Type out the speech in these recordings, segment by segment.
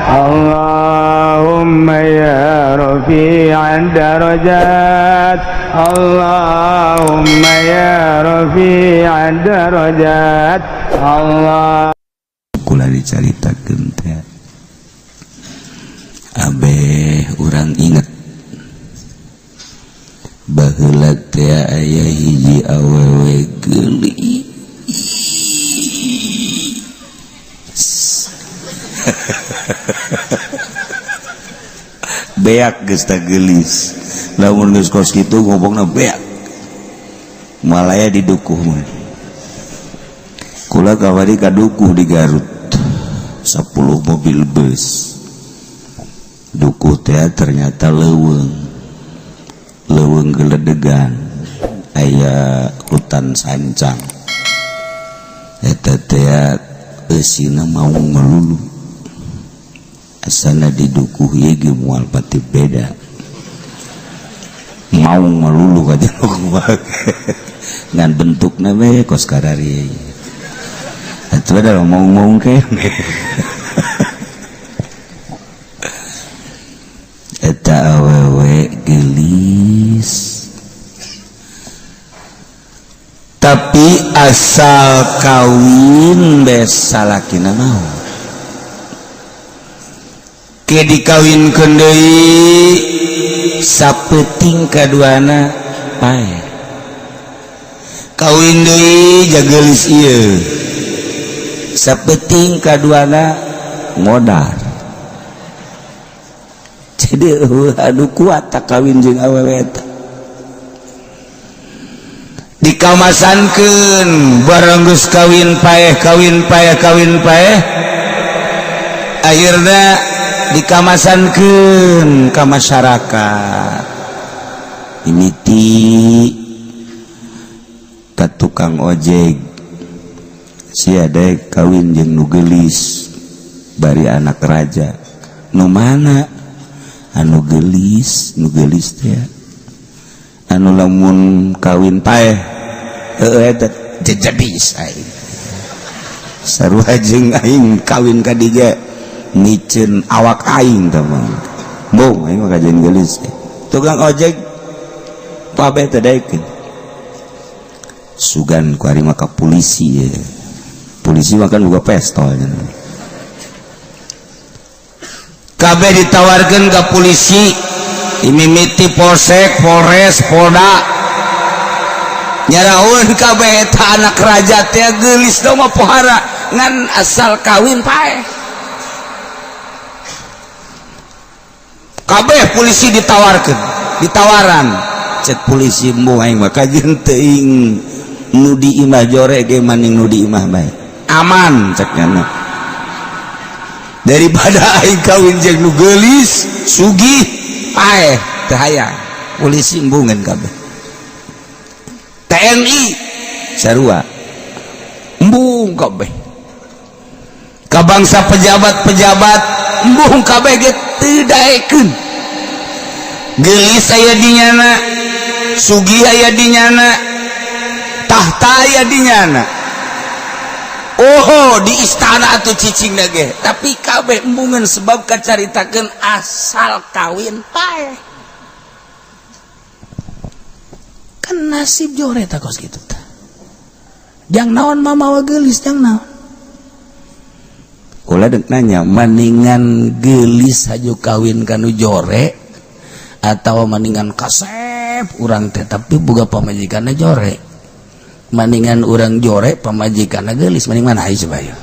اللهم يا رفيع الدرجات، اللهم يا رفيع الدرجات، الله. Kula dicaritakeun teh abeh urang inget baheula teh aya hiji awewe geulis. Beak geus teh geulis, lamun geus kos kitu ngomongna beak malaya di dukuh mah. Kula kawari ka dukuh di Garut 10 mobil bus dukuh teh ternyata leuweung leuweung geledegan aya hutan sancang eta teh eusina mau ngelulu asana di dukuh ieu ge moal pati beda mau melulu aja ngan bentukna we kos karari atuh ada mau-mau kene. Eta awewe geulis tapi asal kawin bes salakina mau ke dikawinkeun deui sapeuting kaduana paeh kawin deui jageulis ieu sapeting kaduana modar. Jadi aduh kuat tak kawin jeung awewe eta dikamasankeun bareng geus kawin paeh kawin paeh kawin paeh akhirna dikamasankeun ka masyarakat imiti ka tukang ojek sia dek kawin jeung nu geulis bari anak raja nu mana anu geulis nu geulis teh anu lamun kawin paeh heueuh eta jejebis aing sarua jeung aing kawin ka dieu miceun awak aing teh mah bong aing mah kajeun geulis tukang ojek kabeh teh daekeun sugan ku ari mah ka polisi ye. Polisi mah kan boga pistol kabeh ditawarkeun ka polisi imimiti polsek polres polda nyaraun kabeh eta anak raja teh geulis dong mah pohara ngan asal kawin paeh kabeh polisi ditawarkeun ditawaran cek polisi embung aing mah kajeun teuing nu di imah jore ge maning nu di imah bae aman cek nyana daripada aing kawin jeung nu geulis sugih paeh teu hayang polisi embungeun kabeh TNI sarua embung kabeh ka bangsa pejabat-pejabat embung kabeh ge teu daekeun geulis aya di nyana sugih aya di nyana tahta aya di nyana oh di istana atau cicing ge tapi kabeh embungeun sebab kacaritakeun asal kawin paeh kan nasib jore ta kos kitu tah jang naon mamawa geulis jang naon kula deuk nanya maningan geulis haju kawin kanu jore atau maningan kasep urang teh tapi boga pamajikanna jore maningan urang jore pamajikanna geulis maning mana ayo coba ya.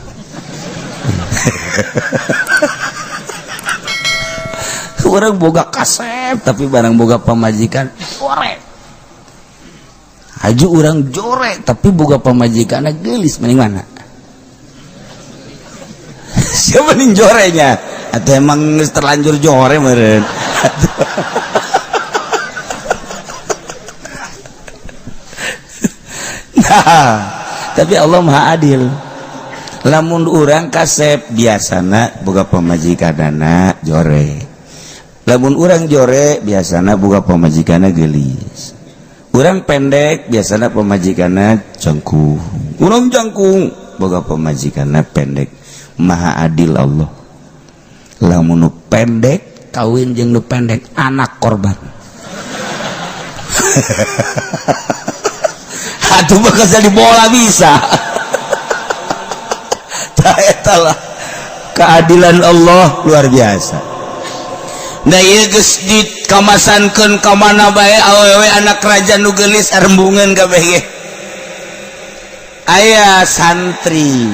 Urang boga kasep tapi barang boga pamajikan jore haju urang jore tapi boga pamajikanna geulis maning mana siapa nih jorenya atau emang terlanjur jore meureun. Nah, tapi Allah Maha Adil lamun urang kasep biasana boga pamajikanana jore lamun urang jore biasana boga pamajikanna geulis urang pendek biasana pamajikanna jangkung urang jangkung boga pamajikanna pendek. Maha Adil Allah. Lamun nu pendek kawin jeung nu pendek anak korban. Atuh bakal jadi bola bisa. Tah eta lah keadilan Allah luar biasa. Nah ieu geus dikamasankeun ka mana bae awewe anak raja nu geulis rembungeun kabeh ge. Aya santri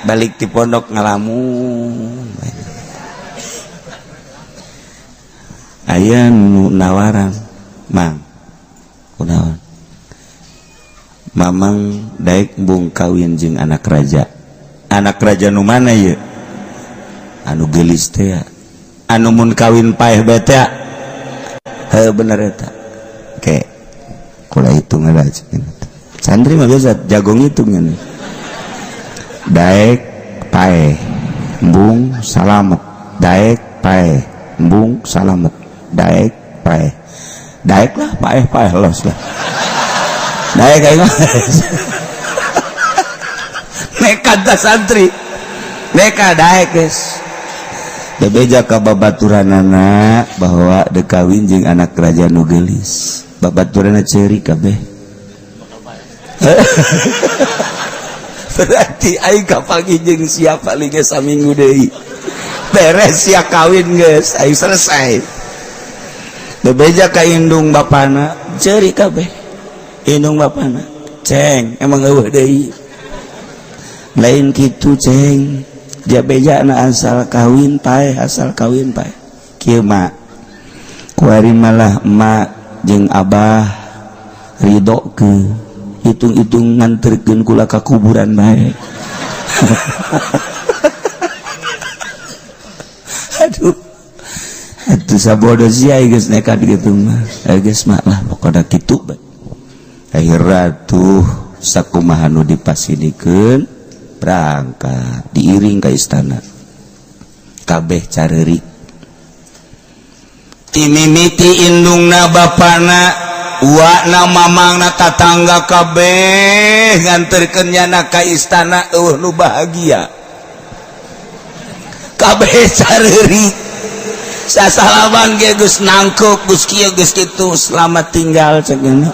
balik ti pondok ngalamun. Aya nu nawaran, "Mang, kunaon? Mamang daek embung kawin jeung anak raja." Anak raja nu mana ieu? Anu geulis teh. Anu mun kawin paeh bae teh. Heuh bener eta. Oke. Kula hitung ada. Santri mah biasa jago ngitung nya. Daek paeh embung salamet, daek paeh embung salamet, daek paeh. Daek lah paeh paeh los lah. Daek aing mah. Nekat dah santri. Nekat daek geus. Bebeja ka babaturanana bahwa dek kawin jeung anak raja nu geulis. Babaturanna ceuri kabeh. Berarti aing kapanggih jeung siapa liga saminggu deui. Beres sia kawin geus, aing selesai. Bebeja ka indung bapana, ceuri kabeh. Indung bapana, ceng emang eueuh deui. Lain kitu ceng. Dia beja na asal kawin paeh, asal kawin paeh. Kieu mah kuari malah emak jeung abah ridho ke hitung-hitung nganterkeun kula ka kuburan bae. Aduh. Atuh sabodo sia geus nekat kitu mah. Geus mah lah pokona kitu bae. Akhirna tuh sakumaha nu dipasinikeun berangkat diiring ke istana. Kabeh careurik. Timimiti indungna bapana uakna mamangna tatangga kabeh nganterkeun nyana ka istana eueuh nu bahagia. Kabeh careurik. Sasalaman ge geus nangkeup geus kieu geus kitu selamat tinggal cek nya.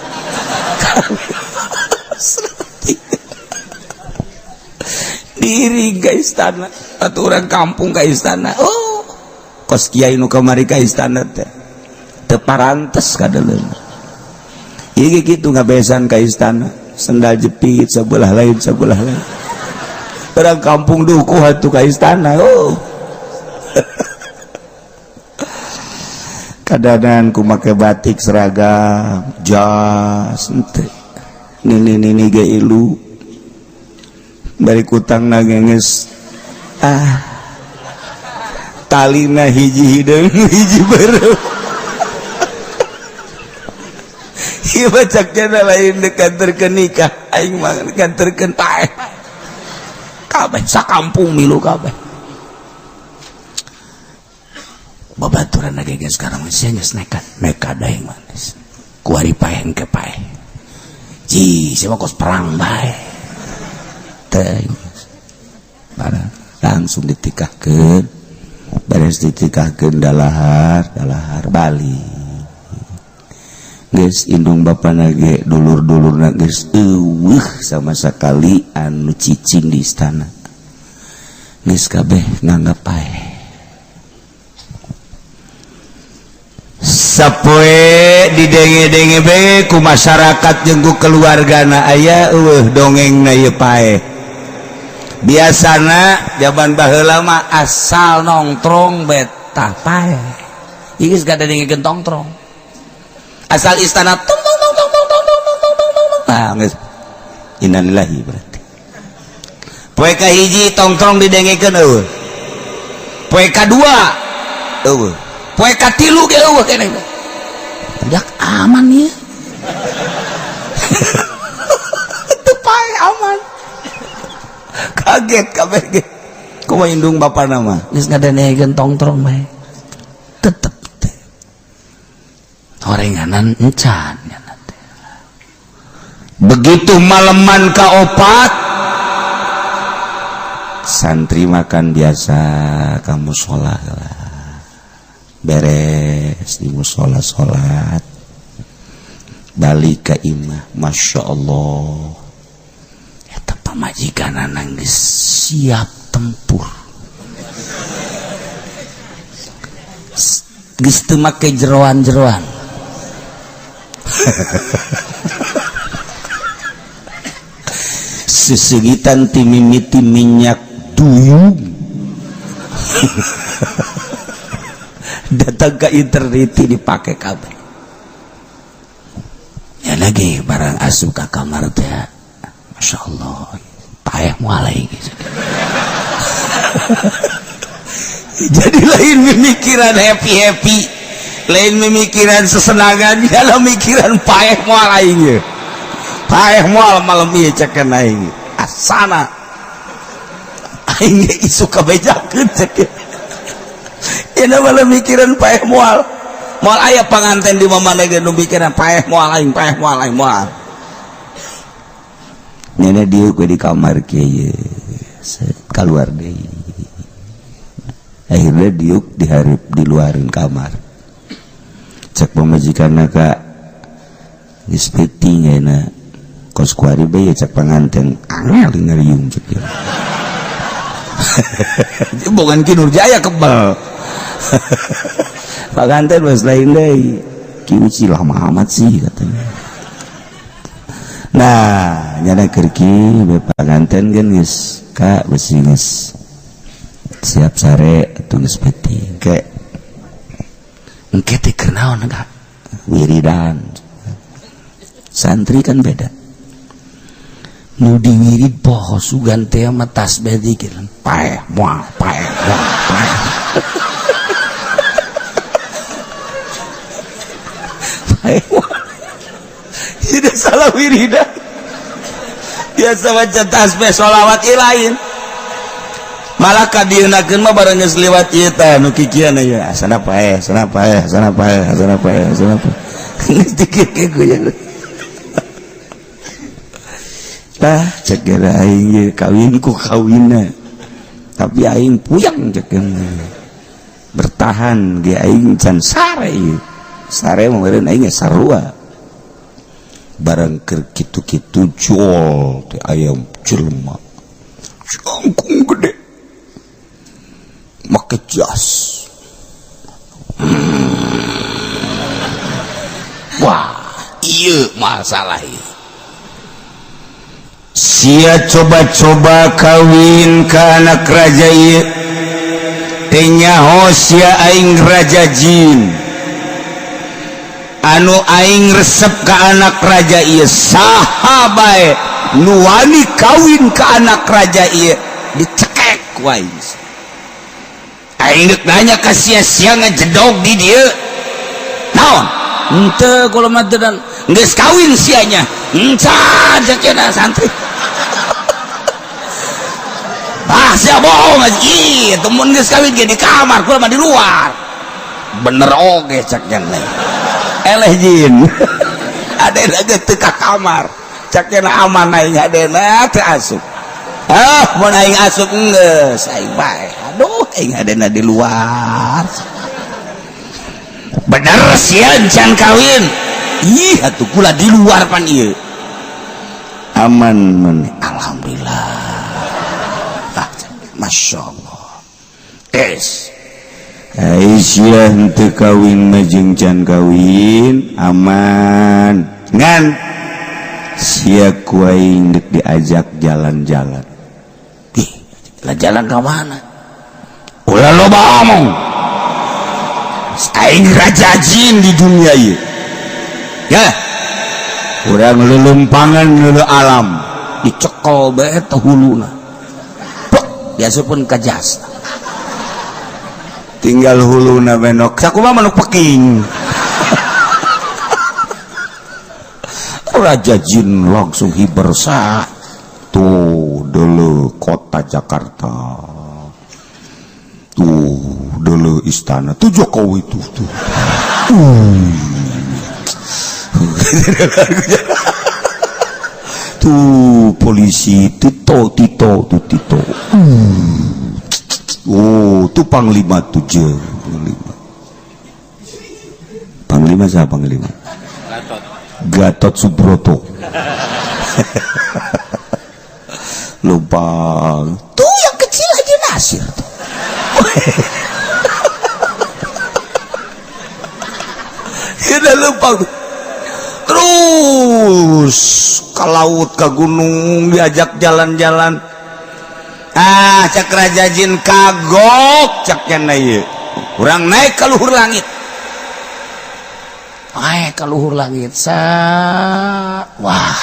Diiring ka istana atuh urang kampung ka istana. Oh, kos kiai nu kamari ka istana teh teu parantes kadeuleuna. Ieu kitu ngabesan ka istana, sendal jepit sebelah lain sebelah lain. Orang kampung dukuh atuh ka istana. Oh. Kadanan ku make batik seragam, jas henteu. Nini-nini ge ilu. Bari kutang na geus ah. Talina hiji hideung hiji beureum. Ieu bacakna lain dekanterkeun nikah, aing mah dekanterkeun paeh. Kabeh sakampung milu kabeh. Babaturan ge geus sekarang sia geus nekat, nekat aing mah geus. Kuari paeh engke paeh. Ji, sia mah kos perang bae. Teh langsung ditikahkeun, beres ditikahkeun dalahar, dalahar balik. Geus indung bapana ge dulur-dulurna geus eueuh sama sekali anu cicing di istana. Geus kabeh nganggap paeh. Sapoe didenge-denge bae ku masyarakat jeung ku keluargana aya eueuh dongengna ieu paeh. Biasana jaman baheula mah asal nongtrong betah paeh. Ieu geus ngadengekeun tongtrong. Asal istana tung tung tung tung tung tung tung tung tung tung. Nah, geus innalillahi berarti. Poe kahiji tongtrong didengekeun eueuh. Poe kadua eueuh. Poe katilu ge eueuh keneh. Budak aman ieu. Teu pae aman. Kaget kabeh ge. Kumaha indung bapana mah geus ngadengekeun tongtrong bae. Tetep teh. Horenganan encan nya teh. Begitu maleman kaopat Santri makan biasa kamu sholat beres di musola sholat balik ke imah. Masya Allah, eta pamajikan geus siap tempur, geus teu make jeroan-jeroan. Sesegitan timimiti minyak duyung datang ke internet dipakai kabeh. Ya lagi barang asup ka kamar teh, Masya Allah, paeh moal gitu. Jadi lain memikiran happy-happy, lain memikiran sesenangan, kalau mikiran paeh moal aing ye. Paeh moal malam ieu cekeun aing. Asana aing isu kabejakeun cek. Ya malah mikiran paeh moal. Moal aya panganten di mana ge nu mikiran paeh moal aing, paeh moal aing moal. Nenek diuk we di kamar kieu keluar deui. Akhirnya diuk diharip diluarin kamar. Cek pamajikanna ka geus peuting ayeuna kos kuari bae cek panganten angel ngariung cek dia. Bukan Ki Nurjaya kebal. Panganten geus lain deui. Ki Uci lama amat sih katanya. Nah, nyana keur ki be panganten kan geus ka besi geus siap sare atuh geus peuting ke engke teh keur naon ka wiridan. Santri kan beda. Nu diwirid poho sugan teh mah tasbih dikir paeh moal paeh moal paeh. Paeh moal. Tidak salah wiridan. Biasa baca tasbih sholawat ieu lain. Malah kadieunakeun mah bareng geus liwat ieu teh nu kikieuan ieu. Asana paeh, asana paeh, asana paeh, asana paeh, asana paeh. Geus dikir ge. Tah cek geura aing ieu kawin ku kawinna. Tapi aing puyang cek bertahan ge aing can sare ieu. Sare mah meureun aing sarua. Barang keur kitu-kitu jol teh ayam jelema. Jangkung gede. Make jas. Wah, ieu masalah ieu. Sia coba-coba kawin ka anak raja ieu. Teu nyaho sia aing raja jin. Anu aing resep ka anak raja ieu saha bae nu wani kawin ka anak raja ieu dicekek ku aing. Aing deuk nanya ka sia-sia ngejedog di dieu. Naon? Henteu kula mah teu geus kawin sianya. Encan cekena santri. Ah sia bohong aja. Ih, temun geus kawin ge di kamar kula mah di luar. Bener oge cek nya. Eleh jin. Adena ge teu ka kamar. Cek nya aman aing adena teu asup. Ah, mun aing asup geus aing bae. Aduh, aing adena di luar. Bener sieun can kawin. Ih, atuh kula di luar pan ieu. Aman men, alhamdulillah. Ah, Masya Allah. Es. Aisyah henteu kawin mah jeung can kawin aman. Ngan sia ku aing deuk diajak jalan-jalan. Ih, lah jalan ka mana? Ulah loba omong. Aing raja jin di dunia ieu. Ya. Urang leuleumpangan leuleuh alam dicekel bae teh huluna. Plek, biasa pun ka jas. Tinggal huluna benok. Sakumaha manuk peking. Raja jin langsung hiber sah. Tuh dulu kota Jakarta. Tuh dulu istana. Tuh Jokowi tuh tuh. Tuh polisi Tito Tito tuh Tito. Itu panglima tuh je, panglima. Panglima siapa panglima? Gatot. Gatot Subroto. Lumpang. Tuh yang kecil aja Nasir tuh. Kita lumpang. Terus ke laut, ke gunung, diajak jalan-jalan. Ah, cak Raja Jin kagok caknya ieu. Urang naik ke luhur langit. Naik ke luhur langit. Sa wah,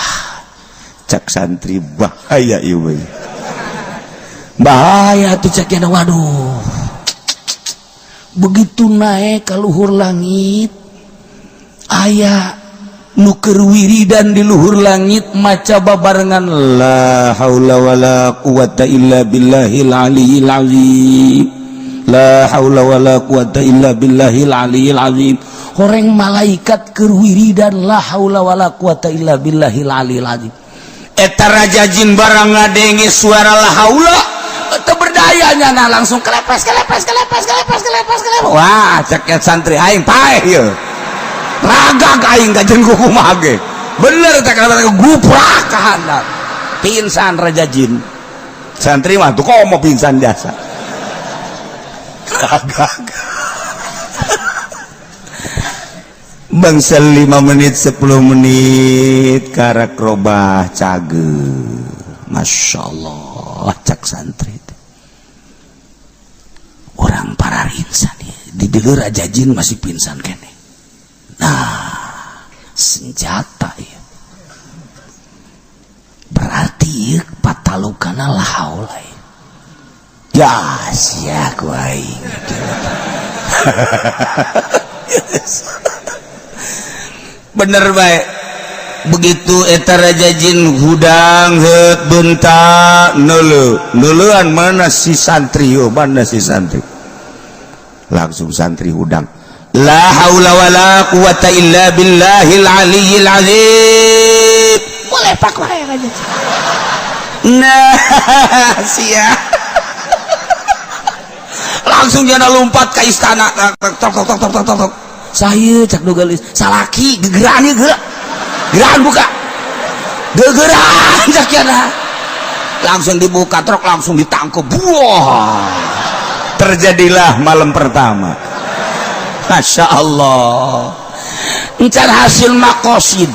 cak santri bahaya ieu we. Bahaya tuh caknya, waduh. Begitu naik ke luhur langit, aya nu keur wiridan di luhur langit maca babarengan la haula wala quwata illa billahil aliyil azim, la haula wala quwata illa billahil aliyil azim. Horeng malaikat keur wiridan la haula wala quwata illa billahil aliyil azim. Eta raja jin barang ngadenge suara la haula teu berdaya nya langsung kelepes kelepes kelepes kelepes kelepes kelepes. Wah, cek santri aing paeh ieu. Ragag aing kajen kumaha ge. Bener teh kata guprak ka handap. Pingsan raja jin. Santri mah tuh komo pingsan jasa. Ragag. Bangsa 5 menit 10 menit karak robah cage. Masya Allah cak santri teh. Orang para insan di dieu raja jin masih pingsan kene. Nah, senjata ya. Berarti ya, patalukana la haula ya. Ya, sia ku aing. Bener bae. Begitu eta raja jin hudang heut bentak neuleu. Neuleuan mana si santri yo, mana si santri. Langsung santri hudang. La haula wala quwata illa billahil aliyil azim. Boleh pak wae raja. Nah, sia. Langsung jana lompat ke istana. Tok tok tok tok tok tok. Saya cak nu geulis, salaki gegeran ieu geura. Gegeran buka. Gegeran cak jana. Langsung dibuka truk, langsung ditangkep. Wah. Terjadilah malam pertama. Masya Allah. Encan hasil makosid.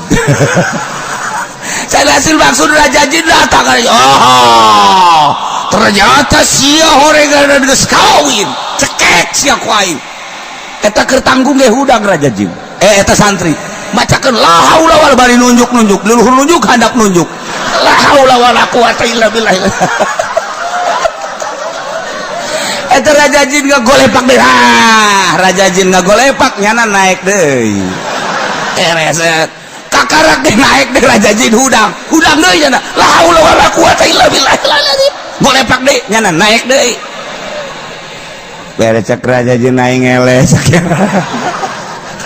Can hasil maksud raja jin datang. Oh, ternyata sia horegan geus kawin. Cekek sia ku aing. Eta keur tanggung ge hudang raja jin. Eta santri. Macakeun la haula wala bari nunjuk-nunjuk, leluhur nunjuk handap nunjuk. La haula wala quwata illa billah. Eta raja jin ngagolepak deui. Ah, raja jin ngagolepak nyana naik deui. Ereset. Kakarak deui naik deui raja jin hudang. Hudang deui nyana. La haula wala quwata illa billah. Golepak deui nyana naik deui. Beres cek raja jin aing eleh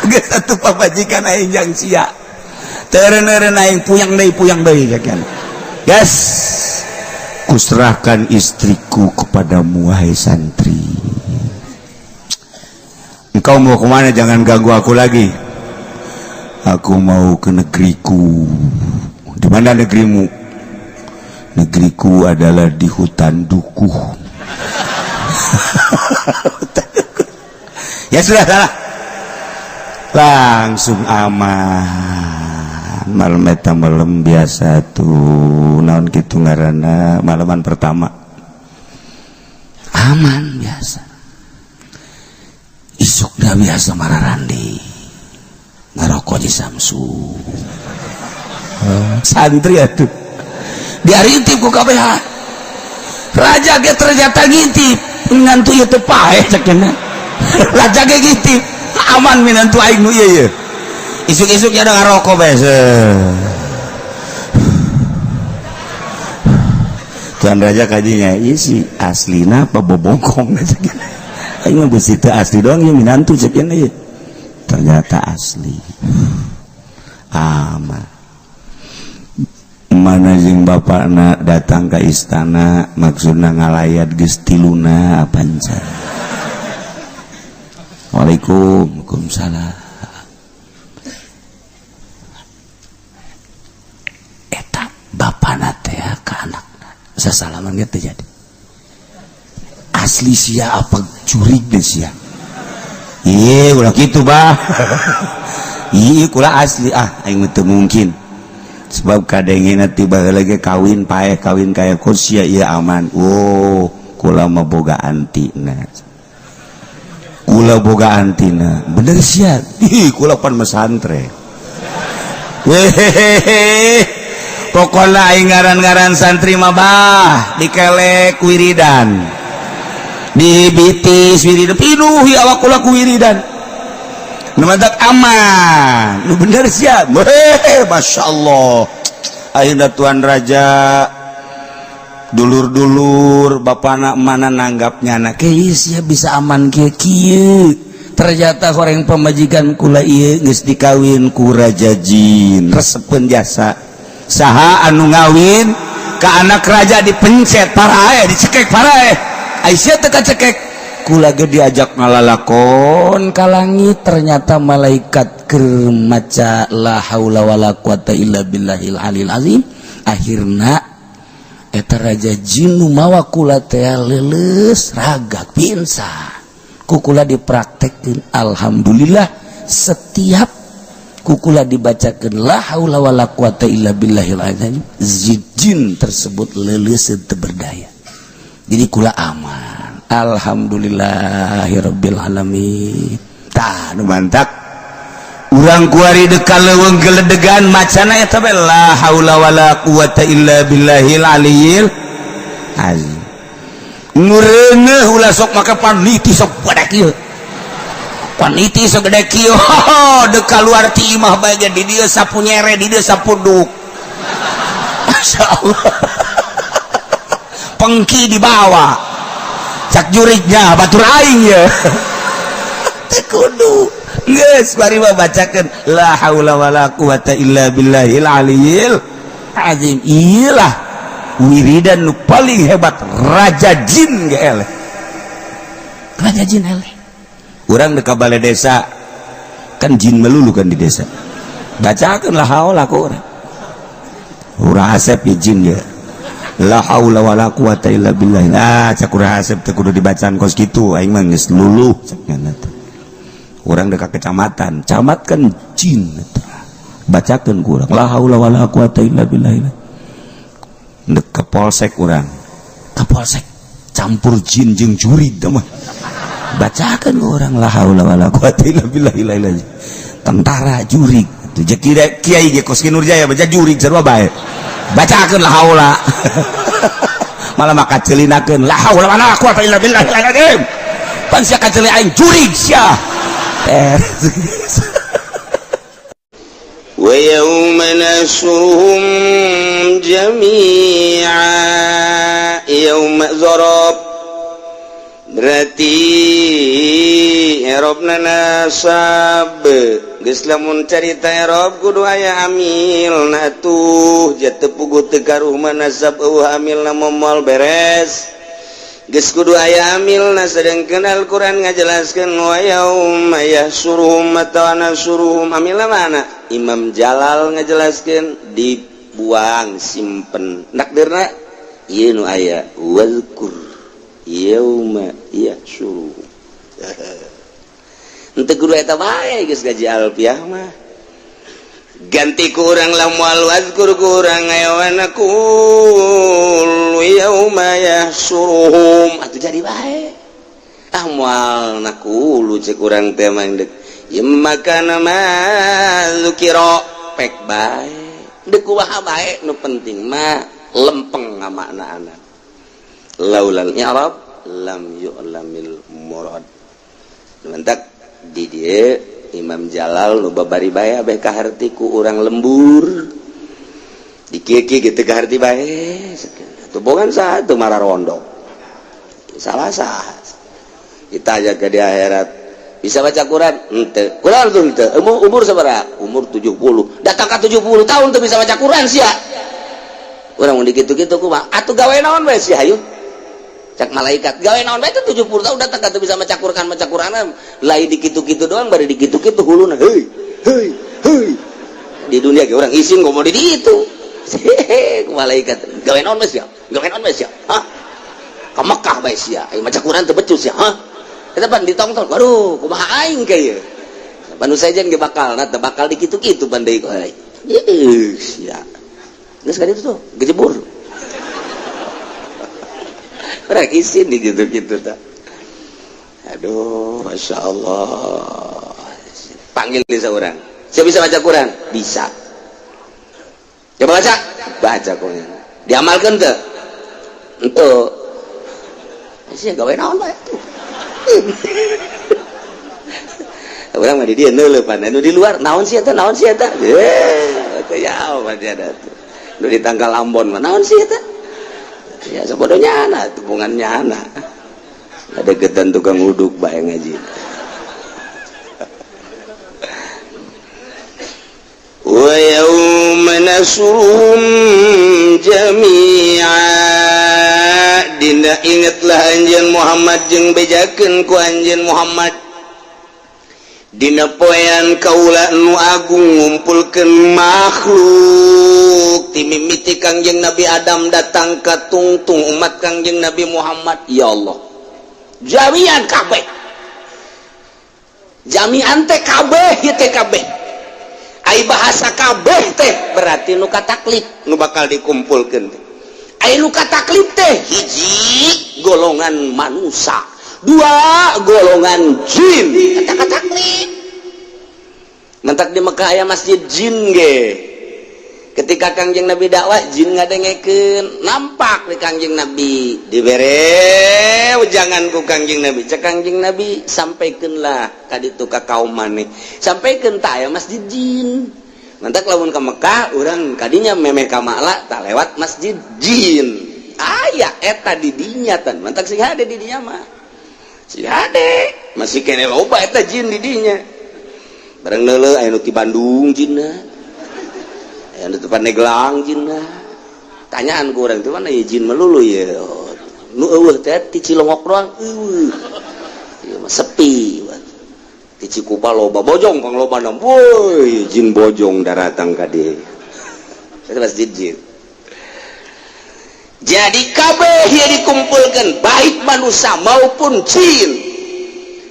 Geus atuh pamajikan aing jang sia. Teureun-eureun aing puyang deui cek nyana. Gas. Kuserahkan istriku kepadamu wahai santri. Engkau mau kemana? Jangan ganggu aku lagi. Aku mau ke negeriku. Di mana negerimu? Negeriku adalah di hutan dukuh. Ya sudah salah. Langsung aman. Malam eta malam biasa tuh naon kitu ngaranna malaman pertama aman biasa. Isukna biasa mararandi ngarokok di Samsu. Santri atuh diarintip ku KPH. Raja ge ternyata ngintip ngantu ieu teu paeh cek cenah. Raja ge ngintip aman minantu aing nu ieu ye. Isuk-isuk ya ada ngarokok bae. Tuan Raja kajinya ieu si aslina apa bobongkong cek. Aing mah beusi teu asli doang ieu minantu cek ieu. Ternyata asli. Aman. Mana jeung bapakna datang ke istana maksudna ngalayat geus tiluna panca. Waalaikum, waalaikumsalam. Eta bapana teh ka anakna sasalaman ge teu jadi. Asli sia apa jurig deh sia. Iya, ulah kitu bah. Iya, kula asli ah aing mah teu mungkin. Sebab kadengena tiba lagi kawin paeh kawin kaya sia ieu aman. Oh, kula mah boga antina. Kula boga antina. Bener sia. Ih, kula pan mesantre. Hehehe. Pokona aing ngaran-ngaran santri mah bah dikelek wiridan. Dibitis wiridan pinuh awak kula ku wiridan. Nu mantak aman. Nu bener sia. Hehehe, masyaallah. Ayeuna tuan raja dulur-dulur bapana mana nanggapnya na sia bisa aman kieu kieu. Ternyata horeng pamajikan kula ieu geus dikawin ku raja jin, resepeun jasa. Saha anu ngawin ka anak raja dipencet parae, dicekek parae. Ai sia teu kacekek. Kula ge diajak ngalalakon ka langit, ternyata malaikat keur maca la haula wala quwata illa billahil alil azim. Akhirna eta raja jin nu mawa kula teh leuleus ragag pingsan. Ku kula dipraktekkeun, alhamdulillah setiap ku kula dibacakeun la haula wala quwata illa billahil azim, jin tersebut leuleus teu berdaya. Jadi kula aman. Alhamdulillahirabbil alamin. Tah nu mantak urang kuari deka leuweung geledegan macana eta bae la haula wala quwata illa billahil aliyil azim. Ngureungeuh ulah sok make paniti sok gede kieu. Paniti sok gede kieu. Deka luar ti imah bae ge di dieu sapu nyere, di dieu sapu duk. Masyaallah. Pengki dibawa. Cak jurignya batur aing ye. Teu kudu. Geus bari mah bacakeun la haula wala quwata illa billahil aliyil azim. Iyalah wiridan nu paling hebat raja jin ge eleh. Raja jin eleh. Urang deuk ka bale desa kan jin melulu kan di desa. Bacakeun la haula ku urang. Urang asep ye jin ye. La haula wala quwata illa billah. Ah cak urang asep teh kudu dibacaan kos kitu aing mah geus luluh cak nya teh. Urang deuk ka kecamatan, camat kan jin eta. Bacakeun ku urang la haula wala quwata illa billah. Dek ke polsek urang, ke polsek campur jin jeung jurig teh mah. Bacakeun ku urang la haula wala quwata illa billah. Tentara jurig atuh jeung kiai ge kos ki Nurjaya baca jurig sarua bae. Bacakeun la haula. Malah maka celinakeun la haula wala quwata illa billah. Pan sia kaceli aing jurig sia. Wa yawma nahsyuruhum jami'a yauma zarab berarti i'rabna nasab geus lamun carita i'rab kudu aya amilna atuh ja teu puguh teu karuh mah nasab eueuh amilna moal beres geus kudu aya amilna sedangkeun Al-Qur'an ngajelaskeun wa yauma yahsyuruhum atawa nahsyuruhum amilna mana Imam Jalal ngajelaskeun dibuang simpen nakdirna ieu nu aya wazkur yauma yahsyuruhum henteu kudu eta bae geus gaji alfiah mah ganti ku urang lamun wazkur ku urang aya naqulu yauma yahsyuruhum atuh jadi bae ah moal naqulu cek urang teh mah deuk ieu makana ma zukira pek bae deuk kumaha bae nu penting mah lempeng ngamaknaana laulal i'rab lam yu'lamil murad. Mentak di dieu Imam Jalal nu babari bae abeh kaharti ku urang lembur di kieu-kieu kitu kaharti bae atuh bogan saha teu mararondo salah sah kita aja ke di akhirat bisa baca Quran henteu Quran tuh henteu umur sabaraha umur 70 datang ka 70 tahun teu bisa baca Quran sia urang mun dikitu-kitu kumaha atuh gawe naon bae sia hayu Cak malaikat gawe naon bae teh 70 tahun datang ka teu bisa maca Quran, maca Quran lain dikitu-kitu doang, bari dikitu-kitu huluna, heuy heuy heuy. Di dunia ge urang isin ngomong di ditu. Ku malaikat gawe naon bae sia, gawe naon bae sia, hah, ka Mekah bae sia, ayo maca Quran teu becus sia, hah. Eta pan ditongton, waduh, kumaha aing ka ieu. Panu sejen ge bakal na teu bakal dikitu-kitu pan deui ku aing. Ieu sia. Geus ka ditu tuh, gejebur. Urang isin di gitu-gitu tak. Aduh, Masya Allah. Panggil di seorang. Siapa bisa baca Quran? Bisa. Coba baca. Baca pokoknya. Diamalkan tuh? Ente. Sih gawe naon bae tuh. Urang mah di dieu neuleupan, anu di luar naon sih eta, naon sih eta? Eh, teu ya apa dia ada tuh. Nu di tangkal Ambon mah naon sih eta? Ya sabodonya anak, hubungannya anak. Ada gedan tukang uduk bae ngaji. Wa yauma nasrum jami'a. Dina ingatlah anjeun Muhammad jeung bejakeun ku anjeun Muhammad dina poean kaula nu agung ngumpulkeun makhluk ti mimiti Kangjeng Nabi Adam datang ka tungtung umat Kangjeng Nabi Muhammad. Ya Allah, jami'an kabeh, jami'an teh kabeh ieu teh kabeh. Ai bahasa kabeh teh berarti nu kataklif nu bakal dikumpulkeun teh. Ai nu kataklif teh hiji golongan manusia, dua golongan jin. Kata kataklif mentak di Mekah aya masjid jin ge. Ketika Kangjeng Nabi dakwah jin ngadengekeun, nampak di Kangjeng Nabi dibere ujangan ku Kangjeng Nabi. Cek Kangjeng Nabi, sampaikeunlah ka ditu ka kaum maneh, sampaikeun tah aya masjid jin. Mantak lamun ka Mekah urang kadinya memeh ka Ma'la tak lewat masjid jin. Aya eta di dinya tan. Mantak sing hade di dinya mah. Si hade masih kene loba eta jin di dinya. Bareng neuleuh aya nu ti Bandung jinna. Aya nu ti Pandeglang jinna. Tanyaan ku urang teh mana ieu jin melulu ye. Nu eueuh teh ti Cilongok doang eueuh. Ieu mah sepi. Ti Cikupa loba bojong pang loba na. Woi, jin bojong daratang ka dieu. Eta masjid jin. Jadi kabeh ieu dikumpulkan baik manusia maupun jin.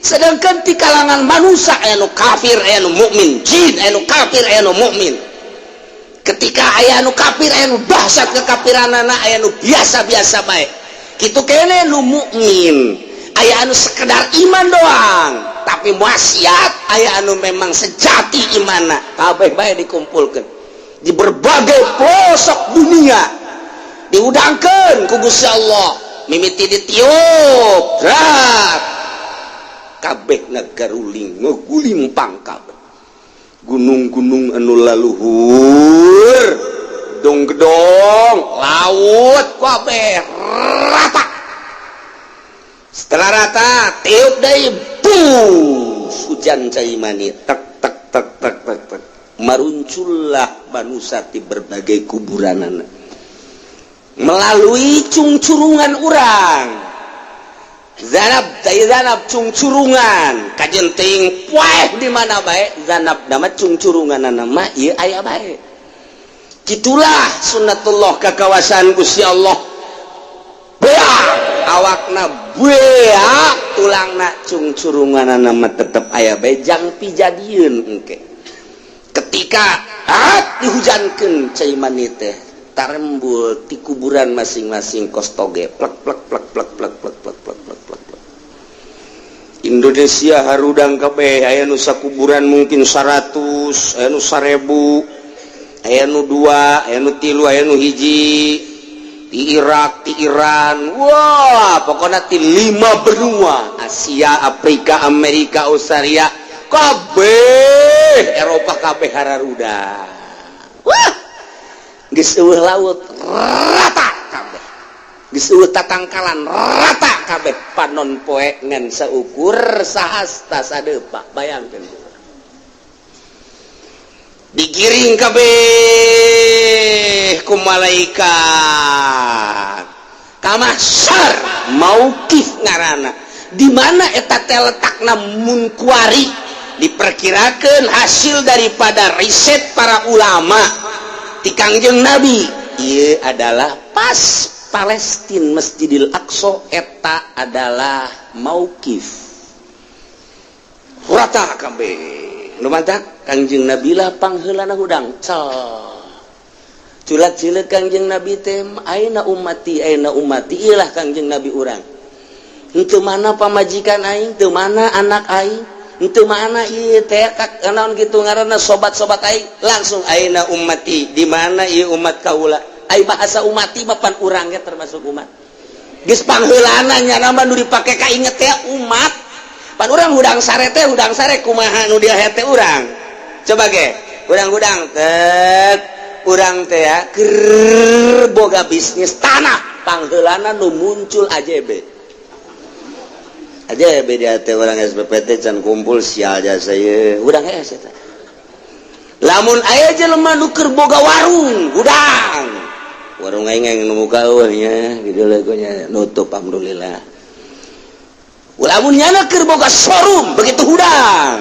Sedangkan di kalangan manusia aya nu kafir, aya nu mukmin, jin aya nu kafir, aya nu mukmin. Ketika aya nu kafir, aya nu dahsyat kekafiranana, aya nu biasa-biasa bae. Kitu kene nu mukmin, aya anu sekedar iman doang, tapi maksiat, aya anu memang sejati imanna. Kabeh bae dikumpulkan di berbagai pelosok dunia. Diudangkeun ku Gusti Allah, mimiti ditiup, rat. Kabeh ngagaruling, ngagulimpang kabeh. Gunung-gunung anu laluhur, gedong-gedong, laut kabeh rata. Setelah rata, tiup deui, bus, hujan cai mani, tek tek tek tek tek tek. Maruncullah manusia di berbagai kuburanana. Melalui cungcurungan urang. Zanab tai zanab cungcurungan, kajenting poeh di mana bae zanab nama cungcurungan nama ieu aya bae. Kitulah sunnatullah kakawasan Gusti Allah. Beak awakna beak tulangna cungcurungan nama tetep aya bae jang pijadieun engke. Ketika dihujankeun cai mani teh tarembul di kuburan masing-masing kos toge plek plek plek plek plek plek plek plek plek plek plek. Indonesia harudang kabeh aya nu sakuburan mungkin 100, aya nu 1000, aya nu 2, aya nu 3, aya nu 1. Di Irak, di Iran, wah pokoknya di 5 benua, Asia, Afrika, Amerika, Australia, kabeh, Eropa kabeh hararudang. Wah, geus eueuh laut rata kabeh, geus eueuh tatangkalan rata kabeh, panon poe ngan saukur sahasta sadepa. Bayangkeun digiring kabeh ku malaikat. Ka mahsyar mauqif ngaranna. Di mana eta teh letakna mun kuari diperkirakan hasil daripada riset para ulama ti Kangjeng Nabi ieu adalah pas Palestina, Masjidil Aqsa, eta adalah mauqif rata kabeh. Nu mantak Kangjeng Nabi lah pangheulana hudang cal culat cileuk Kangjeng Nabi teh, "Aina ummati, aina ummati?" Ilah Kangjeng Nabi urang, henteu mana pamajikan aing, teu mana anak aing, henteu mana ieu teh naon kitu ngaranna sobat-sobat aing. Langsung, "Aina ummati?" Di mana ieu umat kaula? Ai bahasa ummati mah pan urang ge termasuk umat. Geus pangheulana nya nama nu dipake kainget teh umat. Pan urang hudang sare teh, hudang sare kumaha nu dia hete urang? Coba ge hudang-hudang tet urang teh ya keur boga bisnis tanah, pangheulana nu muncul AJB aja beda teh. Orang SPPT can kumpul, sial jasa ieu hudang hees eta. Lamun aya jelema nu keur boga warung, hudang warung aing yang nu muka eueuh nya gitu nya nutup, alhamdulillah. Lamun nyana keur boga showroom, begitu hudang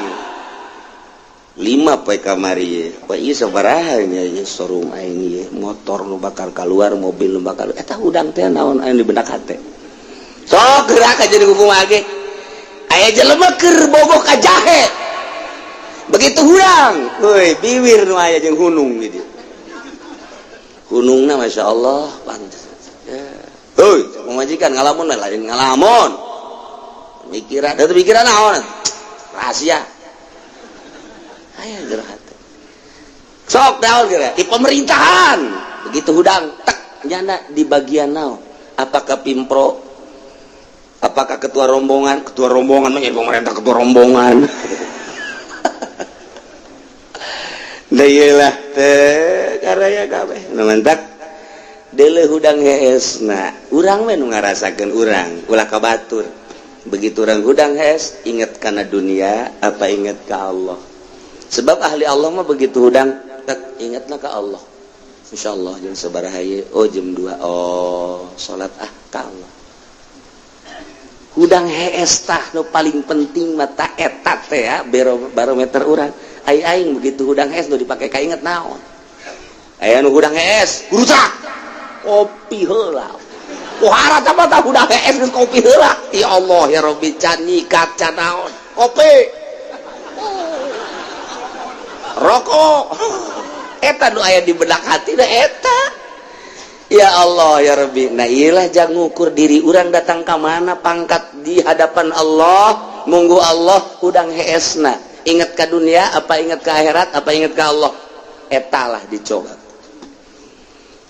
lima poe kamari, wah ieu sabaraha nya ieu showroom aing ieu, motor nu bakal keluar, mobil nu bakal eta, hudang teh naon aya di benak hate? Sok gerak aja di kumaha ge. Aya jelema keur bogoh ka jahe, begitu hudang, woi, biwir nu aya jeung hunung di dieu. Hunungna Masya Allah pantes ya. Heuy, pamajikan ngalamun lain ngalamun, mikiran eta, pikiran naon rahasia aya jero hate. Sok naon kira di pemerintahan, begitu hudang tek nyana di bagian naon, apakah pimpro, apakah ketua rombongan? Ketua rombongan mah pemerintah, ketua rombongan. Da iyalah teh karaya kabeh nu mantak deuleu hudang heesna urang we nu ngarasakeun urang, ulah ka batur. Begitu urang hudang hees, inget kana dunia apa inget ka Allah? Sebab ahli Allah mah begitu hudang tek ingetna ka Allah. Insyaallah jam sabaraha ieu? Oh, jam 2. Oh, salat ah ka Allah. Hudang hees tah nu paling penting mata eta teh ya barometer urang. Ai aing begitu hudang hees nu dipake kainget naon? Aya nu hudang hees gurutak kopi heula. Pohara apa tah hudang hees geus kopi heula? Ya Allah ya Rabbi, can nyikat can naon kopi, rokok. Eta nu aya di benak hati da eta. Ya Allah ya Rabbi. Nah, iyalah jangan ngukur diri urang datang ke mana pangkat di hadapan Allah. Munggu Allah hudang heesna ingat ke dunia apa ingat ke akhirat apa ingat ke Allah? Etalah dicoba.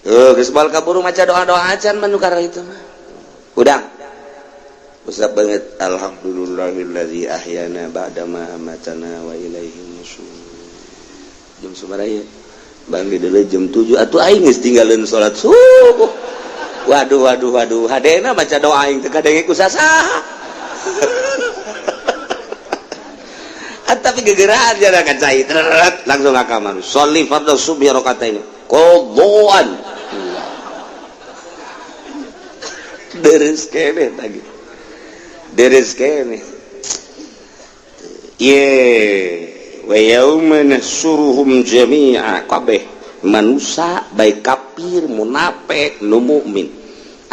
Geus bal kaburu maca doa-doa acan manukar itu mah hudang usap banget, alhamdulillahillazi ahyana ba'da ma amatana wa ilaihi nusyur. Jam sabaraha ieu? Bang di jam 7 atuh aing geus tinggalin salat subuh. Waduh waduh waduh, hadena maca doa aing teu kadenge ku sasaha. Tapi gegeraan jara kan cai langsung ka kamar, sholli fardhu subhi rakataini qadhaan. Deres kene tadi, deres kene ye. Wa yauma nahsyuruhum jami'a, kabeh manusia baik kafir, munafik, nu mukmin,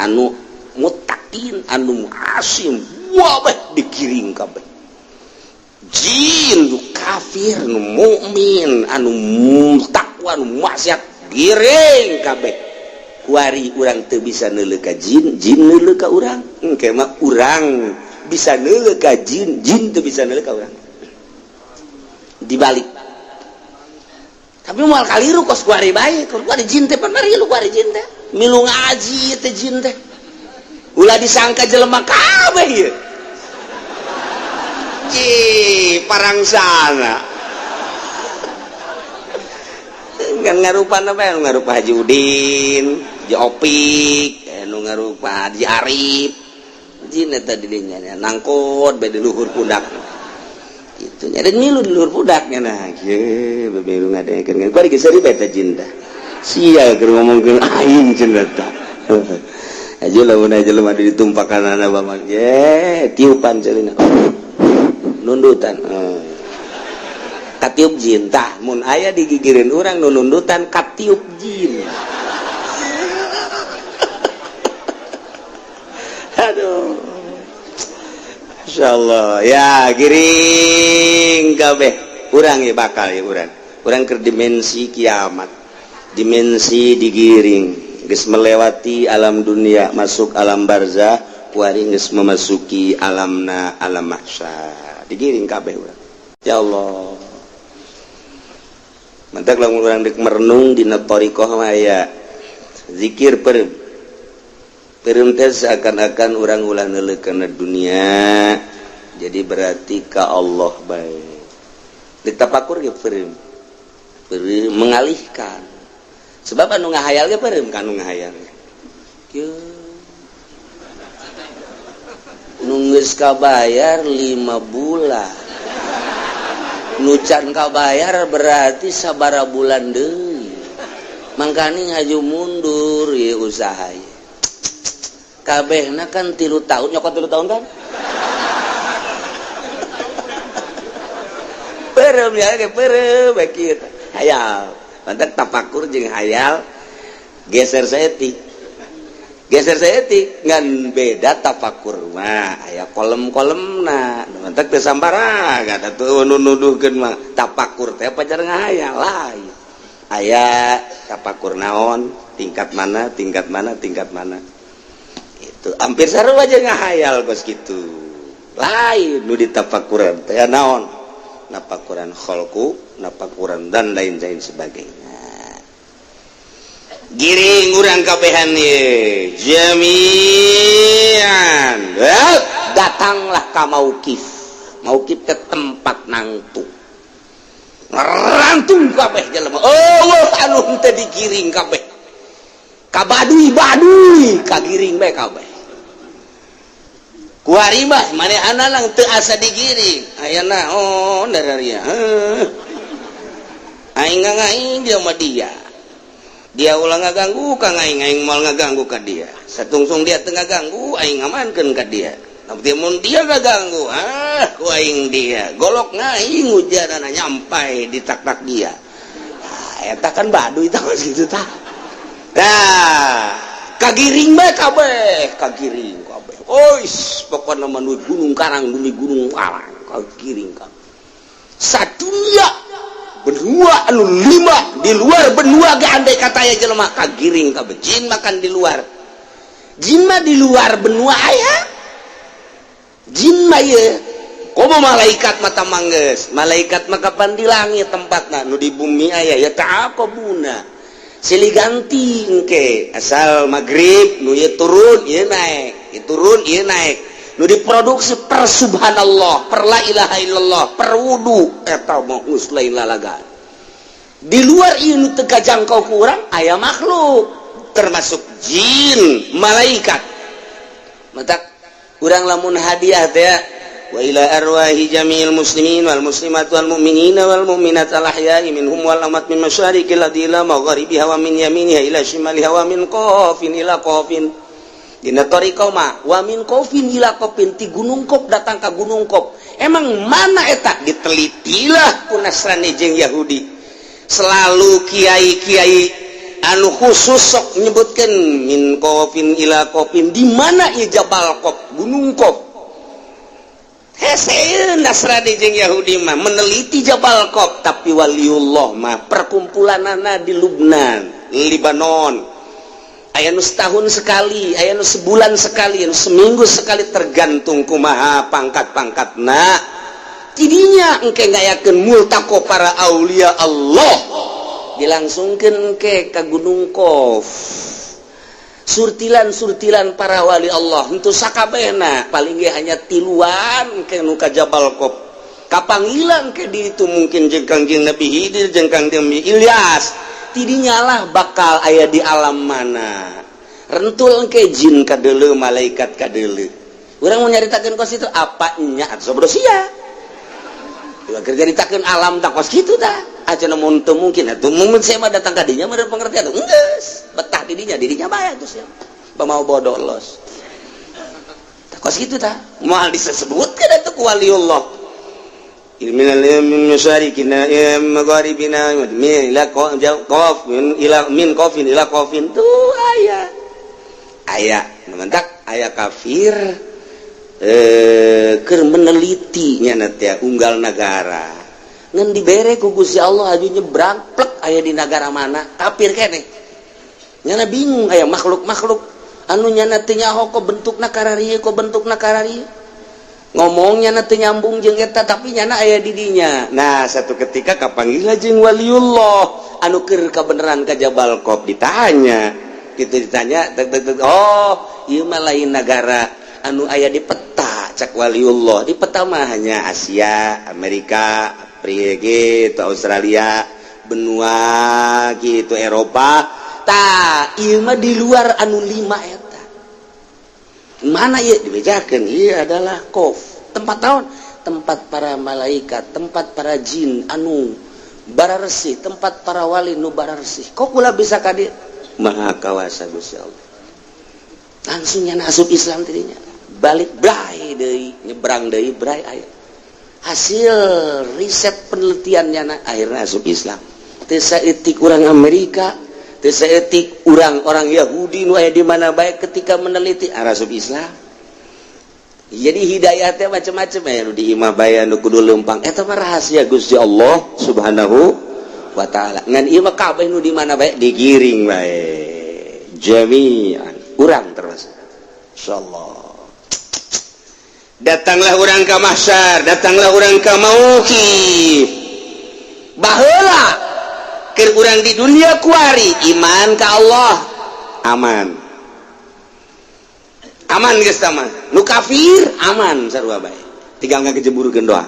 anu muttaqin, anu asim, wabeh digiring kabeh. Jin nu kafir, nu mukmin, anu takwa, nu maksiat, giring kabeh. Kuari urang teu bisa neuleuh ka jin, jin neuleuh ka urang. Engke mah urang bisa neuleuh ka jin, jin teu bisa neuleuh ka urang. Dibalik. Tapi moal kaliru kos kuari bae, kuari jin teh pan marilu kuari jin teh. Milu ngaji teh jin teh. Ulah disangka jelema kabeh ieu. Ci parangsana. Ngan ngarupa apa? Nu ngarupa Haji Udin, Haji Opik, nu ngarupa Haji Arif. Jin eta di dinya nangkot bae di luhur pundak. Itu nya milu di luhur pundaknya. Nah, kieu bebe ngadengekeun. Kuari geus seuri bae teh jin teh. Sia keur ngomongkeun aing cenah tah. Aja lamun aja jelema ditumpakan anak bamang ye tiupan celina nundutan. Katiup jin tah mun aya digigireun urang nu nundutan katiup jin. Aduh, insyaallah ya giring kabeh urang ya bakal ya urang ke dimensi kiamat, dimensi digiring geus melewati alam dunia masuk alam barzah, kuari geus memasuki alamna alam mahsyar, digiring kabeh urang. Ya Allah, mantak lamun urang deuk merenung dina thariqah mah aya zikir peureum peureum teh seakan-akan urang ulah neuleuh kana dunia, jadi berarti ka Allah bae. Ditapakur ge peureum peureum mengalihkan, sebab anu ngahayal ge peureum ka anu ngahayal kieu nu geus kabayar 5 bulan, nu can kabayar berarti sabara bulan deui, mangkani ngaju mundur ieu usaha ieu kabehna kan 3 tahun, nyokot 3 tahun kan peureum ya ge peureum bae kieu hayal. Mantak tapakur jeung hayal geser saeutik, geser saeutik ngan beda tapakur mah aya kolem-kolemna. Mantak teu sambarangan atuh nu nuduhkeun mah tapakur teh pacar ngahayal lain. Aya tapakur naon, tingkat mana, tingkat mana, tingkat mana. Itu hampir sarua aja ngahayal kos kitu. Lain nu ditapakuran teh naon? Napakuran kholku, napakuran dan lain-lain sebagainya. Giring urang kabehan ye jami'an. Datanglah ka mauqif. Mauqif teh tempat nangtung. Ngerantung kabeh jelema. Eueuh anu teh digiring kabeh. Ka baduy-baduy kagiring bae kabeh. Kuari mah manehana lang teu asa digiring. Aya naon dararia. Heuh. Aing ngaing dia mah dia. Dia ulah ngaganggu ka aing, aing moal ngaganggu ka dia. Satungsung dia teu ngaganggu, aing ngamankeun ka dia. Tapi mun dia ngaganggu, ah ku aing dia. Golok ngaing ujarana nyampai di tak-tak dia. Nah, eta kan baduy tah kitu tah. Nah, kagiring bae kabeh, kagiring kabeh. Ois, pokona mah nu Gunung Karang, nu Gunung Karang, kagiring kabeh. Sadunia benua anu 5 di luar benua ge andai kata aya jelema kagiring kabeh. Jin makan di luar, jin mah di luar benua aya. Jin mah ieu komo malaikat mata manggeus, malaikat mah kapan di langit tempatna, nu di bumi aya ya ta'aqabuna silih ganti engke asal magrib nu ieu turun ieu naek, ieu turun ieu naek, nu diproduksi per subhanallah, per la ilaha illallah, per wudu eta mah geus lain lalagan. Di luar ieu nu teu kajangkau ku urang aya makhluk termasuk jin, malaikat. Matak urang lamun hadiah teh wa ila arwahi jami'il muslimin wal muslimat wal mu'minina wal mu'minat al ahya'i minhum wal amwat min masyariqil ardi ila magharibiha wa min yaminiha ila shimaliha wa min qafin ila qafin. Dina thariqah mah wa min qafin ila qafin, ti gunung Qaf datang ka gunung Qaf. Emang mana eta ditelitilah ku Nasrani jeung Yahudi. Selalu kiai-kiai anu khusus sok nyebutkeun min qafin ila qafin, di mana ieu Jabal Qaf, Gunung Qaf. Hese Nasrani jeung Yahudi mah meneliti Jabal Qaf, tapi waliullah mah perkumpulanana di Lubnan, Libanon. Aya nu setahun sekali, aya nu sebulan sekali, aya nu seminggu sekali, tergantung kumaha pangkat-pangkatna. Tidinya engke ngayakeun multaqo para aulia Allah, dilangsungkeun engke ka Gunung Qaf. Surtilan-surtilan para wali Allah henteu sakabehna, paling ge hanya tiluan ke nu ka Jabal Qaf. Kapanggilan ke di itu mungkin jeung Kangjeng Nabi Khidir jeung Kangjeng Nabi Ilyas. Tidinya lah bakal aya di alam mana. Rentul ke jin kadeuleu, malaikat kadeuleu. Urang mau nyaritakeun kos itu apa nya atuh sabodo sia. Ulah keur nyaritakeun alam tak kos kitu tah. Aja mun teu mungkin atuh mun saya mah datang ka dinya meureun pengertian geus betah di dinya, di dinya bae atuh sia. Pamau bodoh los. Kos kitu tah. Moal disebutkeun atuh ku waliullah. Min masyariqina magharibina min ila qaf min ila min qafin ila qafin tuh aya. Aya, mentak aya kafir keur meneliti nya teh unggal nagara. Ngan dibere ku Gusti Allah aju nyebrang plek aya di nagara mana kafir keneh. Nyana bingung aya makhluk-makhluk anu nyana teu nyaho kok bentukna kararieu kok bentukna kararieu. Ngomongnya na teu nyambung jeung eta tapi nyana aya di dinya. Nah, satu ketika kapanggih jeung waliullah anu keur kabeneran ka Jabal Qaf ditanya. Gitu ditanya tek tek tek, oh, ieu mah lain nagara anu aya di peta cak waliullah. Di peta mah hanya Asia, Amerika, Afrika gitu, Australia, benua gitu, Eropa. Tah, ieu mah di luar anu lima eta. Mana ieu dibejakeun? Ieu adalah Qof. Tempat naon? Tempat para malaikat, tempat para jin anu bararesih, tempat para wali nu bararesih. Kok kula bisa ka dieu? Maha kawasa Gusti Allah. Langsung nya asup Islam tadinya. Balik brai deui, nyebrang deui brai aya. Hasil riset penelitiannya akhirnya asup Islam. Teu saeutik urang Amerika, teu saeutik urang-orang Yahudi nu aya di mana bae ketika meneliti asup Islam. Jadi hidayah teh macam-macam ya nu di imah bae anu kudu leumpang. Eta mah rahasia Gusti Allah Subhanahu wa taala. Ngan ieu mah kabeh nu di mana bae digiring bae. Jami'an urang termasuk. Insyaallah. Datanglah urang ka mahsyar, datanglah urang ka mauqif. Baheula keur urang di dunia kuari iman ka Allah aman. Aman geus tah mah. Nu kafir aman sarua bae. Tinggal ngagejeburkeun doa.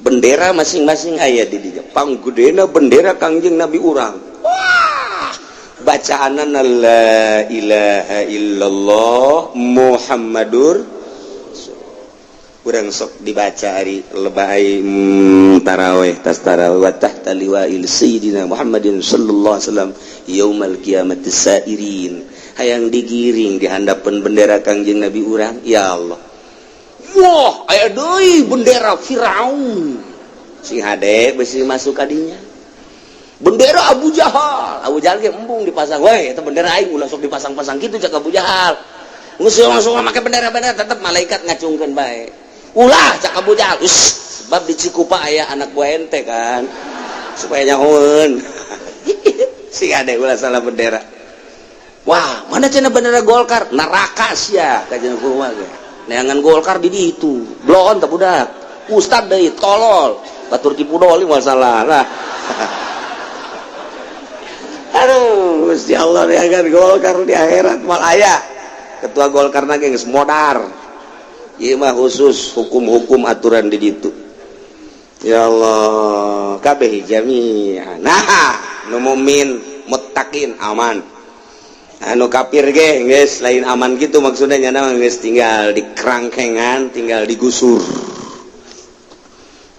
Bendera masing-masing aya di dinya. Panggedena bendera Kangjeng Nabi urang. Wah, bacaanana la ilaha illallah Muhammadur urang sok dibaca ari lebay taraweh tas taraweh wa tahta liwa'il sayyidina Muhammadin sallallahu alaihi wasallam yaumal qiyamati sairin hayang digiring di handapeun bendera Kangjeng Nabi urang ya Allah. Wah, aya deui bendera Firaun sing hade besi masuk kadinya. Bendera Abu Jahal, Abu Jahal ge embung dipasang we eta bendera aing ulah sok dipasang-pasang kitu cak Abu Jahal. Geus langsung make bendera-bendera tetep malaikat ngacungkeun bae. Ulah cak Abu Jahal, sebab di Cikupa aya anak buah ente kan supaya nyahoeun. Sing hade ulah salah bendera. Wah, mana cenah bendera Golkar? Neraka sia kajian kumaha ge. Neangan Golkar di ditu. Blon teh budak. Ustad deui tolol. Batur tipu doli masalah lah. Aduh, Gusti Allah neangan Golkar di akhirat mal aya. Ketua Golkar na ge geus modar. Ieu mah khusus hukum-hukum aturan di ditu. Ya Allah, kabeh jami'an. Nah, nu mukmin muttaqin aman. Anu kafir ge geus lain aman gitu maksudnya nyana geus tinggal di kerangkengan, tinggal digusur.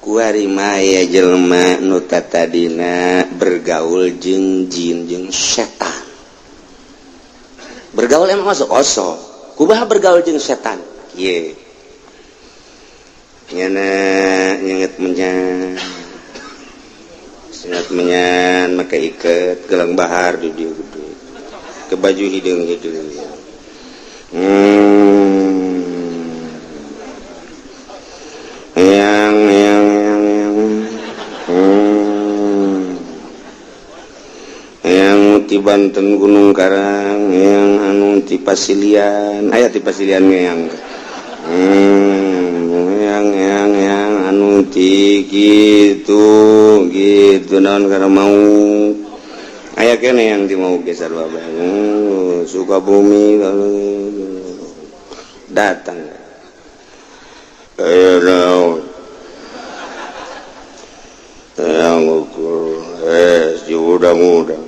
Kuari mah aya jelema nu tatadina bergaul jeung jin jeung setan. Bergaul emang masuk osok. Kumaha bergaul jeung setan? Kieu. Nyana nyenget menyan. Sengat menyan make iket gelang bahar di dieu gede. Ke baju hideung-hideung. Yang yang yang yang yang ti Banten Gunung Karang, yang anu ti Pasilian, aya ti Pasilian yang yang anu ti gitu gitu naon karena mau aya kene yang di mau geser bae Sukabumi datang aya naon yang ukur si muda-muda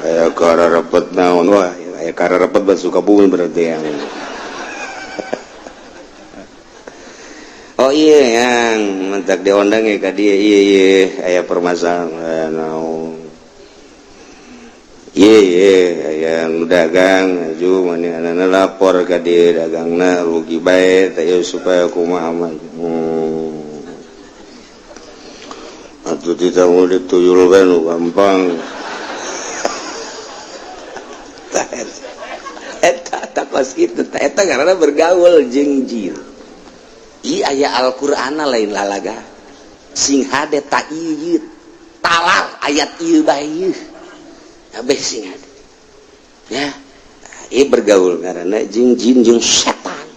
aya kararepet naon wah aya kararepet buat Sukabumi berarti yang oh iya yang mentak diondang ya ka dia iya iya aya permasalahan naon Ye ye yang dagang aju manehna lapor ka dieu dagangna rugi bae teh supaya kumaha mah. Atuh tidak mau dituyul kan gampang. Eta takos kitu eta karena bergaul jeung jin. Ieu aya Al-Qur'ana lain lalaga. Sing hade ta ieu talar ayat ieu bae ieu. Kabeh sing hade. Ya, ieu bergaul karena jeung jin jeung setan.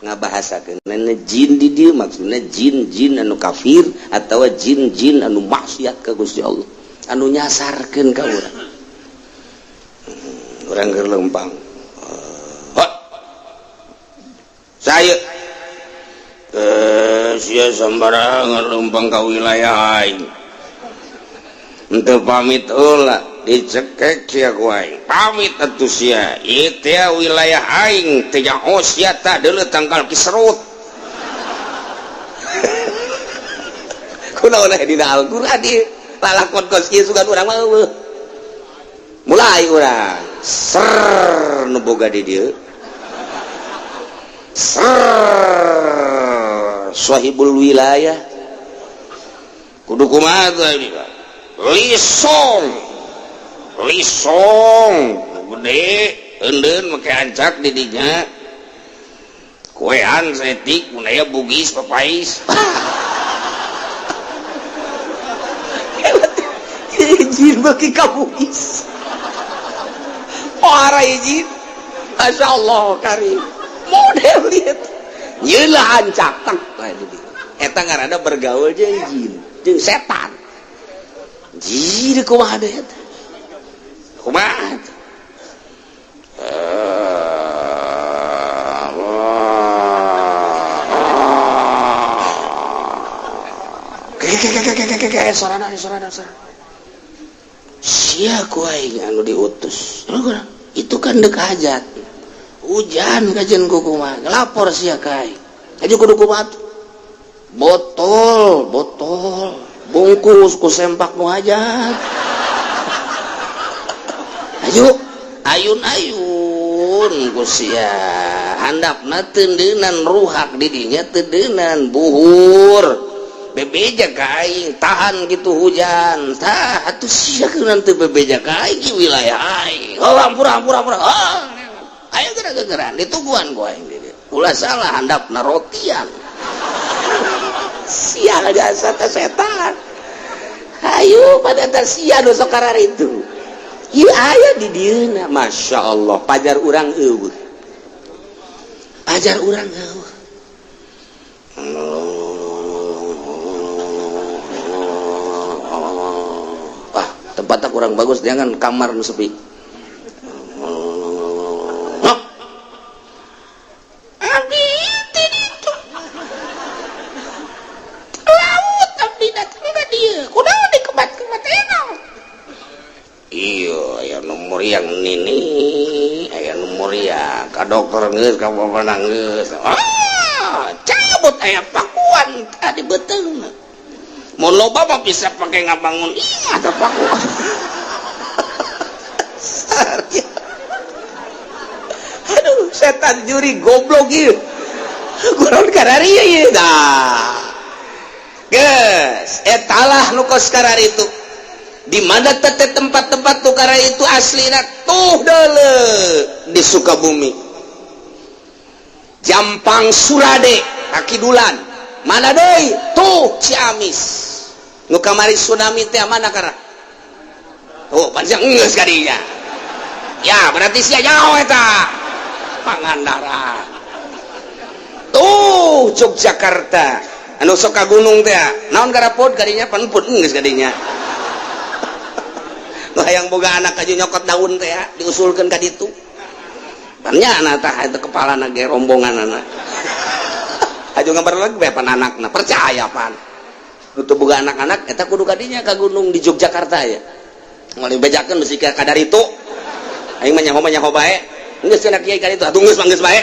Ngabahasakeun jin di dieu maksudna jin-jin anu kafir atawa jin-jin anu maksiat ka Gusti Allah, anu nyasarkeun ka urang. Urang keur lempang. Saya sia sembarangan lempang ka wilayah aing. Henteu pamit heula dicekek sia ku aing. Pamit atuh sia. Ieu teh wilayah aing teh nyaho sia tah deuleu tangkal kiserut. Kunaon aya dina Al-Qur'an ieu? Lalakon kos ieu sugan urang mah eueuh. Mulai urang ser nu boga di dieu. Ser sahibul wilayah. Kudu kumaha teh ini? Lisong. Lisong gede eundeun make ancak di dinya. Kuean setik mun aya bugis papais. Izin bagi ka bugis. Ora izin. Masya Allah karim. Model lihat. Nyelah ancak tak. Eta ngaranna bergaul jeung jin, jeung setan. Jin kumaha deui eta? Kumaha? Sorana sorana sorana. Sia ku aing anu diutus. Itu kan dek hajat. Hujan kajen ku kumaha. Lapor sia ka aing. Aju kudu kumaha? Botol, botol, bungkus ku sempak nu hajat. Ayo, ayun-ayun ku sia. Handapna teundeunan ruhak di dinya teundeunan buhur. Bebeja ka aing tahan gitu hujan. Tah atuh sia kunaon teu bebeja ka aing di wilayah aing. Oh ampura ampura ampura. Oh, ayo geura-geuraan ditungguan ku aing di dieu. Ulah salah handapna rotian. Sia jasa teh setan. Ayo pada eta sia nu sok kararitu. Ieu aya di dieuna Masya Allah pajar urang eueuh. Pajar urang eueuh. Wah, tempatnya kurang bagus, jangan kamar nu sepi. Abdi teh ditu. Laut abdi datang ka dieu. Kunaon dikebat-kebat enak. Iya, aya nomor yang nini, aya nomor ya, ka dokter geus, ka bapak geus. Ah, cabut aya pakuan tadi beuteungna. Mun loba mah bisa pake ngabangun imah teh pakuan. Aduh, setan juri goblok ieu. Kunaon kararieu ieu tah. Geus, etalah nu kos kararitu. Di mana tete tempat-tempat tukara itu aslina tuh deuleu di Sukabumi. Jampang Surade Kakidulan. Mana deui? Tuh Ciamis. Nu kamari tsunami teh mana kara? Tuh panjang geus ka dinya. Ya, berarti sia nyaho eta. Pangandaran. Tuh Yogyakarta. Anu sok ka gunung teh. Naon garapod ka dinya? Pan pun geus ka dinya. Hayang boga anak aja nyokot daun teh ya, diusulkeun ka ditu. Pannya anak tah itu kepalana ge rombongan anak. Aju ngabar lagi bae pan anakna, percaya pan. Nu teu boga anak-anak eta kudu ka dinya ka gunung di Yogyakarta ya. Moal dibejakeun bisi ka kadaritu. Aing mah nyaho bae. Geus cenah kiai ka ditu, atuh geus mah geus bae.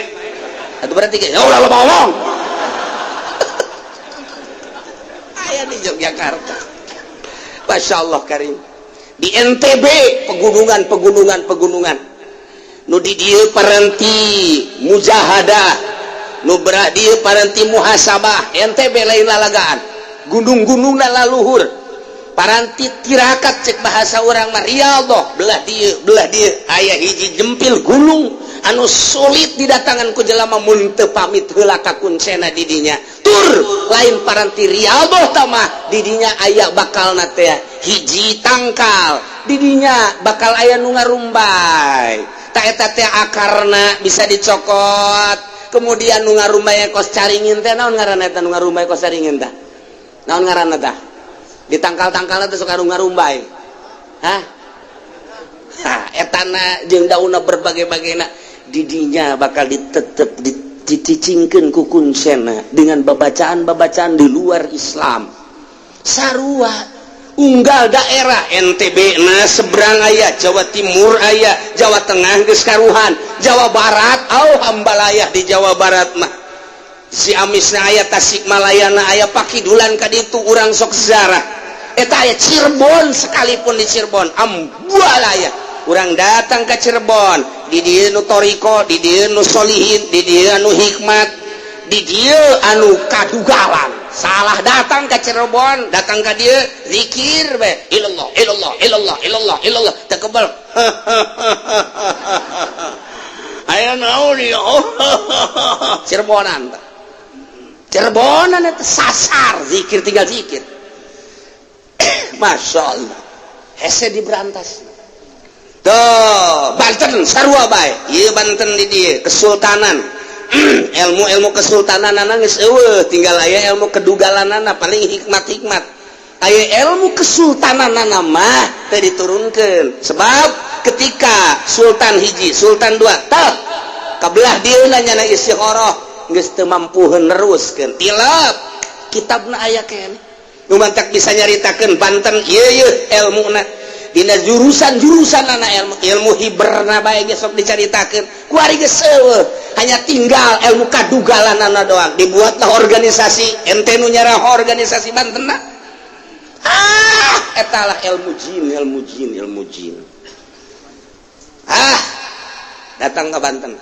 Atuh berarti ge, ulah loba ngomong. Aya di Yogyakarta. Masyaallah karim. Di NTB pegunungan, pegunungan, pegunungan. Nu di dieu paranti mujahadah, nu belah dieu paranti muhasabah. NTB lain lalagaan, gunung-gunung laluhur, paranti tirakat, cek bahasa orang mah riyadhah. Belah dieu, belah dieu aya hiji jempil gunung anu sulit didatangan ku jelema mun teu pamit heula ka kuncena didinya. Tur lain paranti riyadhah tamah, didinya aya bakalna teh hiji tangkal, didinya bakal aya nu ngarumbay. Tak eta teh akarna bisa dicokot, kemudian nu ngarumbay kos caringin teh. Naon ngaranna eta nu ngarumbay kos caringin tah? Naon ngaranna tah? Di tangkal-tangkal teh suka ngarumbay. Hah? Ha, etana jeung daunna berbagai-bagaina. Didinya bakal ditetep dicicingkeun ku kuncena dengan babacaan-babacaan di luar Islam. Sarua unggal daerah, NTB na seberang aya, Jawa Timur aya, Jawa Tengah geus karuhan, Jawa Barat au hambalayah. Di Jawa Barat mah Ciamisna aya, Tasikmalayana aya, pakidulan ka ditu urang sok sejarah eta aya. Cirebon sekalipun, di Cirebon ambualaya. Urang datang ke Cirebon, di dieu nu toriko, di dieu nu solihin, di dieu anu hikmat, di dieu anu kadugalan. Salah datang ke Cirebon, datang ke dia zikir be, ilallah, ilallah, ilallah, ilallah, ilallah, teu kebal. Aya naon ieu? Oh, Cirebonan. Cirebonan itu sasar zikir, tinggal zikir. Masya Allah, hese diberantas. Tuh, Banten sarua bae. Ieu Banten di dieu kesultanan, ilmu-ilmu kesultanan geus eueuh, tinggal aya ilmu kedugalanana, paling hikmat-hikmat. Aya ilmu kesultananana mah teu diturunkeun, sebab ketika sultan hiji, sultan dua, tah kabelah dieuna nyana istikharah geus teu mampu neruskeun. Tilap kitabna aya keneh nu mantak bisa nyaritakeun Banten ieu. Ieu ilmuna dina jurusan-jurusan anak ilmu, ilmu hiberna bae ge sok dicaritakeun. Kuari geus eueuh, hanya tinggal ilmu kadugalanana doang. Dibuatlah organisasi, ente nu nyarah organisasi Banten. Ah, etalah ilmu jin, ilmu jin, ilmu jin. Ah, datang ke Banten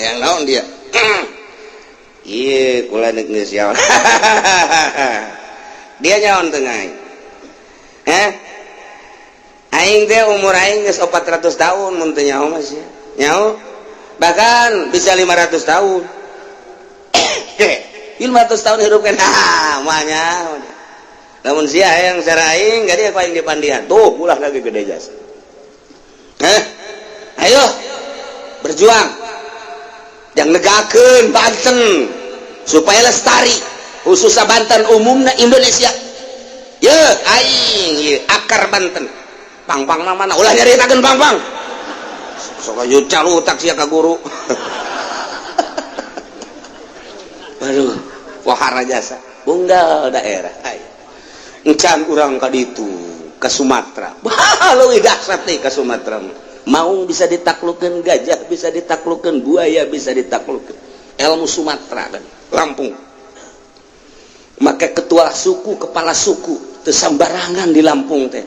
yang naon dia? Iya, kula geus nyaon. Dia nyaon teu aing? Eh, aing teh umur aing geus 400 tahun, mun teu nyaho mah sia. Nyaho bahkan bisa 500 tahun. 500 tahun hidup kan. Ah, moal nyaho. Lamun sia hayang secara aing, gak dia aing dipandian. Tuh, ulah lagi gede jasa. Eh, ayo berjuang yang negakeun Banten supaya lestari, khususnya Banten, umumnya Indonesia. Ye aing ye akar Banten pang-pang mana ulah nyaritakeun pang-pang, sok aja calutak sia ka guru. Aduh, wahara jasa unggal daerah. Ayo encan urang ka ditu ke Sumatera. Bah, leuwih dahsyat nih ke Sumatera mah. Maung bisa ditaklukkan, gajah bisa ditaklukkan, buaya bisa ditaklukkan. Ilmu Sumatera kan Lampung. Maka ketua suku, kepala suku teu sambarangan di Lampung teh.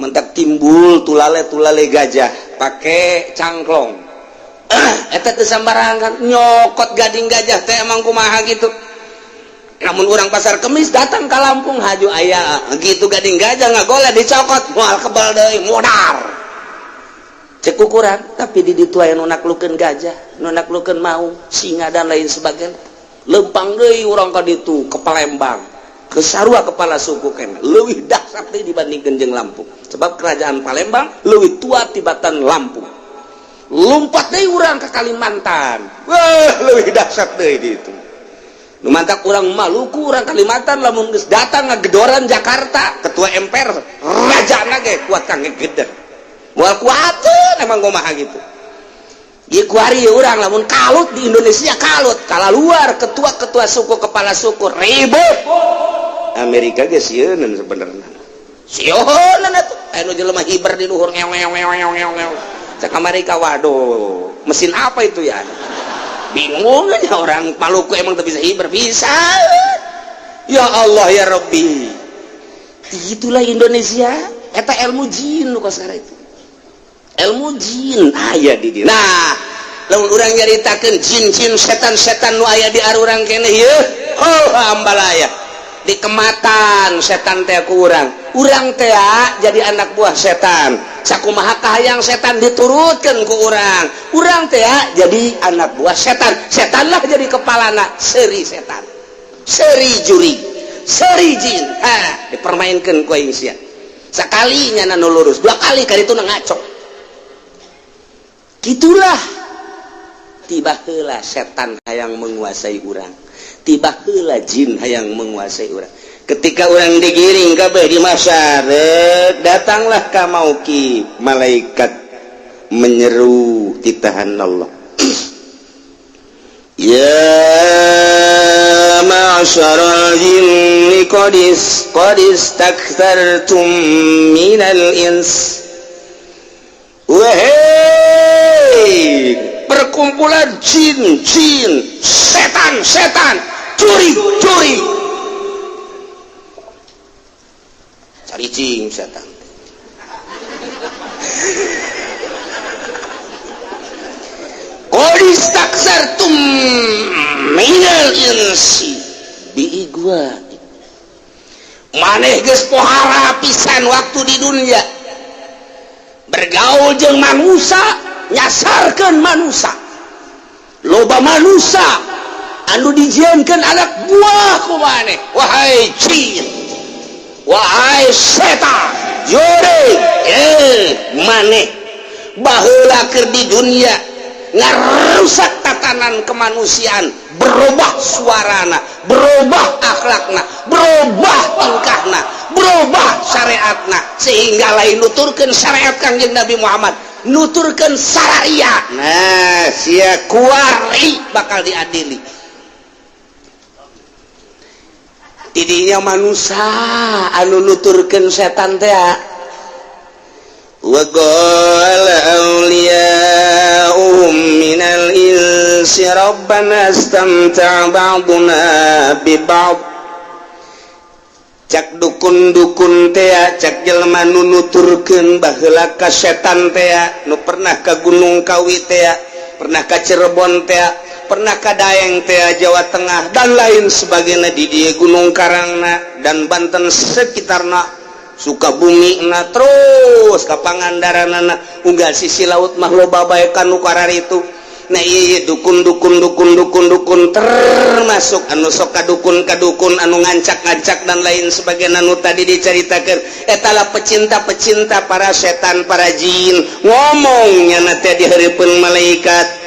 Mentak timbul tulale tulale gajah pakai cangklong, eta teu sambarangan nyokot gading gajah teh. Emang kumaha gitu? Namun orang Pasar Kemis datang ke Lampung, haju aya gitu gading gajah ngagoleh dicokot, moal kebal deui, modar cek ukuran. Tapi di ditu aya nu naklukeun gajah, nu naklukeun maung, singa, dan lain sebagainya. Lempang deui urang ka ditu ke Palembang, ke sarua kepala suku kene leuwih dahsyat deui dibandingkeun jeung Lampung, sebab kerajaan Palembang leuwih tua tibatan Lampung. Lompat deui urang ke Kalimantan, wah, leuwih dahsyat deui di itu. Nu mantak urang Maluku, urang Kalimantan lamun geus datang ngagedoran Jakarta, ketua MPR, raja ge kuat kang ngegeder, moal kuateun. Emang kumaha gitu? Ieu kuari urang lamun kalut di Indonesia, kalut kala luar, ketua-ketua suku, kepala suku ribut. Amerika ge sieun sebenarnya, sieun atuh anu jelema hiber di luhur, ngew ngew ngew ngew ngew ngew. Cek Amerika, waduh, mesin apa itu ya? Bingung aja orang Maluku, emang tuh bisa hiber? Bisa. Ya Allah ya Rabbi, itulah Indonesia. Eta ilmu jin nu kosakara itu. Ilmu jin aya di dieu. Nah, lamun urang nyaritakeun jin-jin setan-setan nu aya di arurang keneh ieu, oh ambalaya. Dikematan setan teh ku urang. Urang teh jadi anak buah setan. Sakumaha kahayang setan diturutkeun ku urang. Urang teh jadi anak buah setan. Setanlah jadi kepalana, seuri setan. Seuri juri, seuri jin. Ha, dipermainkeun ku aing sia. Sakali nyana nu lurus, dua kali kali itu ngaco. Gitulah tiba heula setan hayang menguasai urang. Tiba heula jin hayang menguasai urang. Ketika orang digiring kabeh di mahsyar, datanglah ka mauqif malaikat menyeru titahan Allah. Ya ma'syaral jinni qad istakthartum minal ins. Wahai perkumpulan jin-jin, setan-setan, curi-curi. Cari cing setan. Qad istakthartum minal insi biigwa. Maneh geus pohara pisan waktu di dunia. Bergaul jeung manusia, nyasarkeun manusia. Loba manusia anu dijieunkeun anak buah ku maneh. Wahai jin, wahai setan, jure, maneh baheula keur di dunia ngarusak tatanan kemanusiaan, berubah suarana, berubah akhlakna, berubah tingkahna, berubah syariatna, sehingga lain nuturkeun syariat Kangjeng Nabi Muhammad, nuturkeun syariat. Nah, sia kuari bakal diadili. Tidinya manusia anu nuturkeun setan teh. Wa qala awliya'uhum minal insi rabbana istamta'a ba'duna bi ba'd. Cak dukun-dukun teh, cak jelema nu nuturkeun baheula ka setan teh, nu pernah ka Gunung Kawi teh, pernah ka Cirebon teh, pernah ka Daeng teh, Jawa Tengah dan lain sebagainya di dieu Gunung Karangna dan Banten sekitarna, Sukabumi na terus ka Pangandaranana, unggal sisi laut mah loba bae ka nu kararitu. Nah ieu dukun dukun dukun dukun dukun termasuk anu sok kadukun kadukun anu ngancak-ngancak dan lain sebagainya anu tadi diceritakeun eta lah pecinta-pecinta para setan para jin ngomongnya na teh di hareupeun malaikat.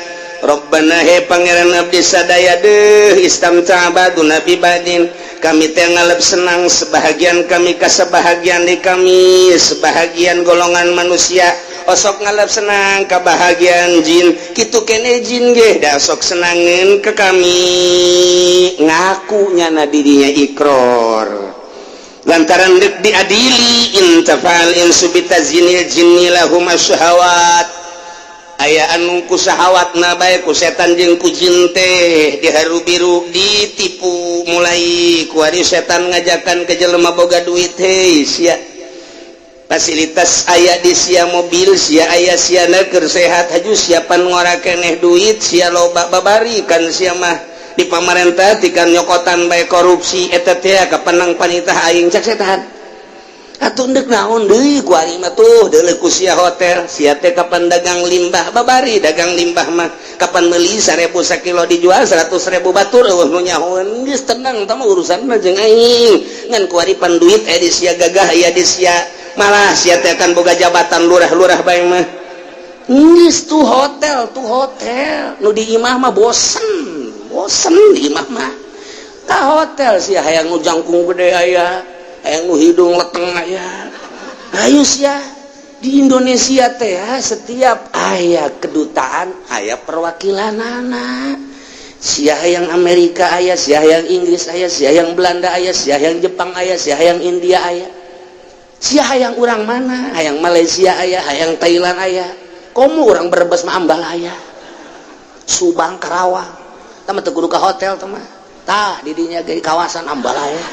Rabbana he pangeran abdi sadaya deuh istamta baduna bi badin, kami teh ngalep senang sebahagian kami ka sebahagian di kami, sebahagian golongan manusia osok ngalep senang kabahagiaan jin, kitu kene jin ge da sok senangeun ke kami. Ngaku nyana dirinya ikror lantaran deuk diadili intafal insu bitazinil jinni lahum asyahawat. Aya anu ku syahawatna bae ku setan jeung ku jin teh diharu biru ditipu mulai ku ari setan ngajakan ke jelema boga duit, hei sia fasilitas aya di sia mobil sia aya sia keur sehat haju siapan ngora keneh duit sia loba babari kan sia mah di pamarentah tikan nyokotan bae korupsi eta teh kapenang panitah aing cak setan. Atuh ndek naon deui ku ari mah tuh deuleu ku sia hotel sia teh kapan dagang limbah babari dagang limbah mah kapan meuli 1000 sakilo dijual 100.000 batur eueuh nu nyahoeun geus tenang tah mah urusanna jeung aing ngan ku ari pan duit aya di sia gagah aya di sia malah sia teh kan boga jabatan lurah-lurah bae mah geus tuh hotel nu di imah mah bosen bosen di imah mah ka hotel sia hayang nu jangkung gede aya hayang nu hidung leteng aya. Ayo sia di Indonesia teh setiap aya kedutaan aya perwakilanana. Sia hayang Amerika aya, sia hayang Inggris aya, sia hayang Belanda aya, sia hayang Jepang aya, sia hayang India aya. Sia hayang urang mana? Hayang Malaysia aya, hayang Thailand aya. Komo urang Brebes mah Ambalaya. Subang Karawang. Tah mah teu kudu ka hotel tah mah. Tah di dinya ge kawasan Ambalaya.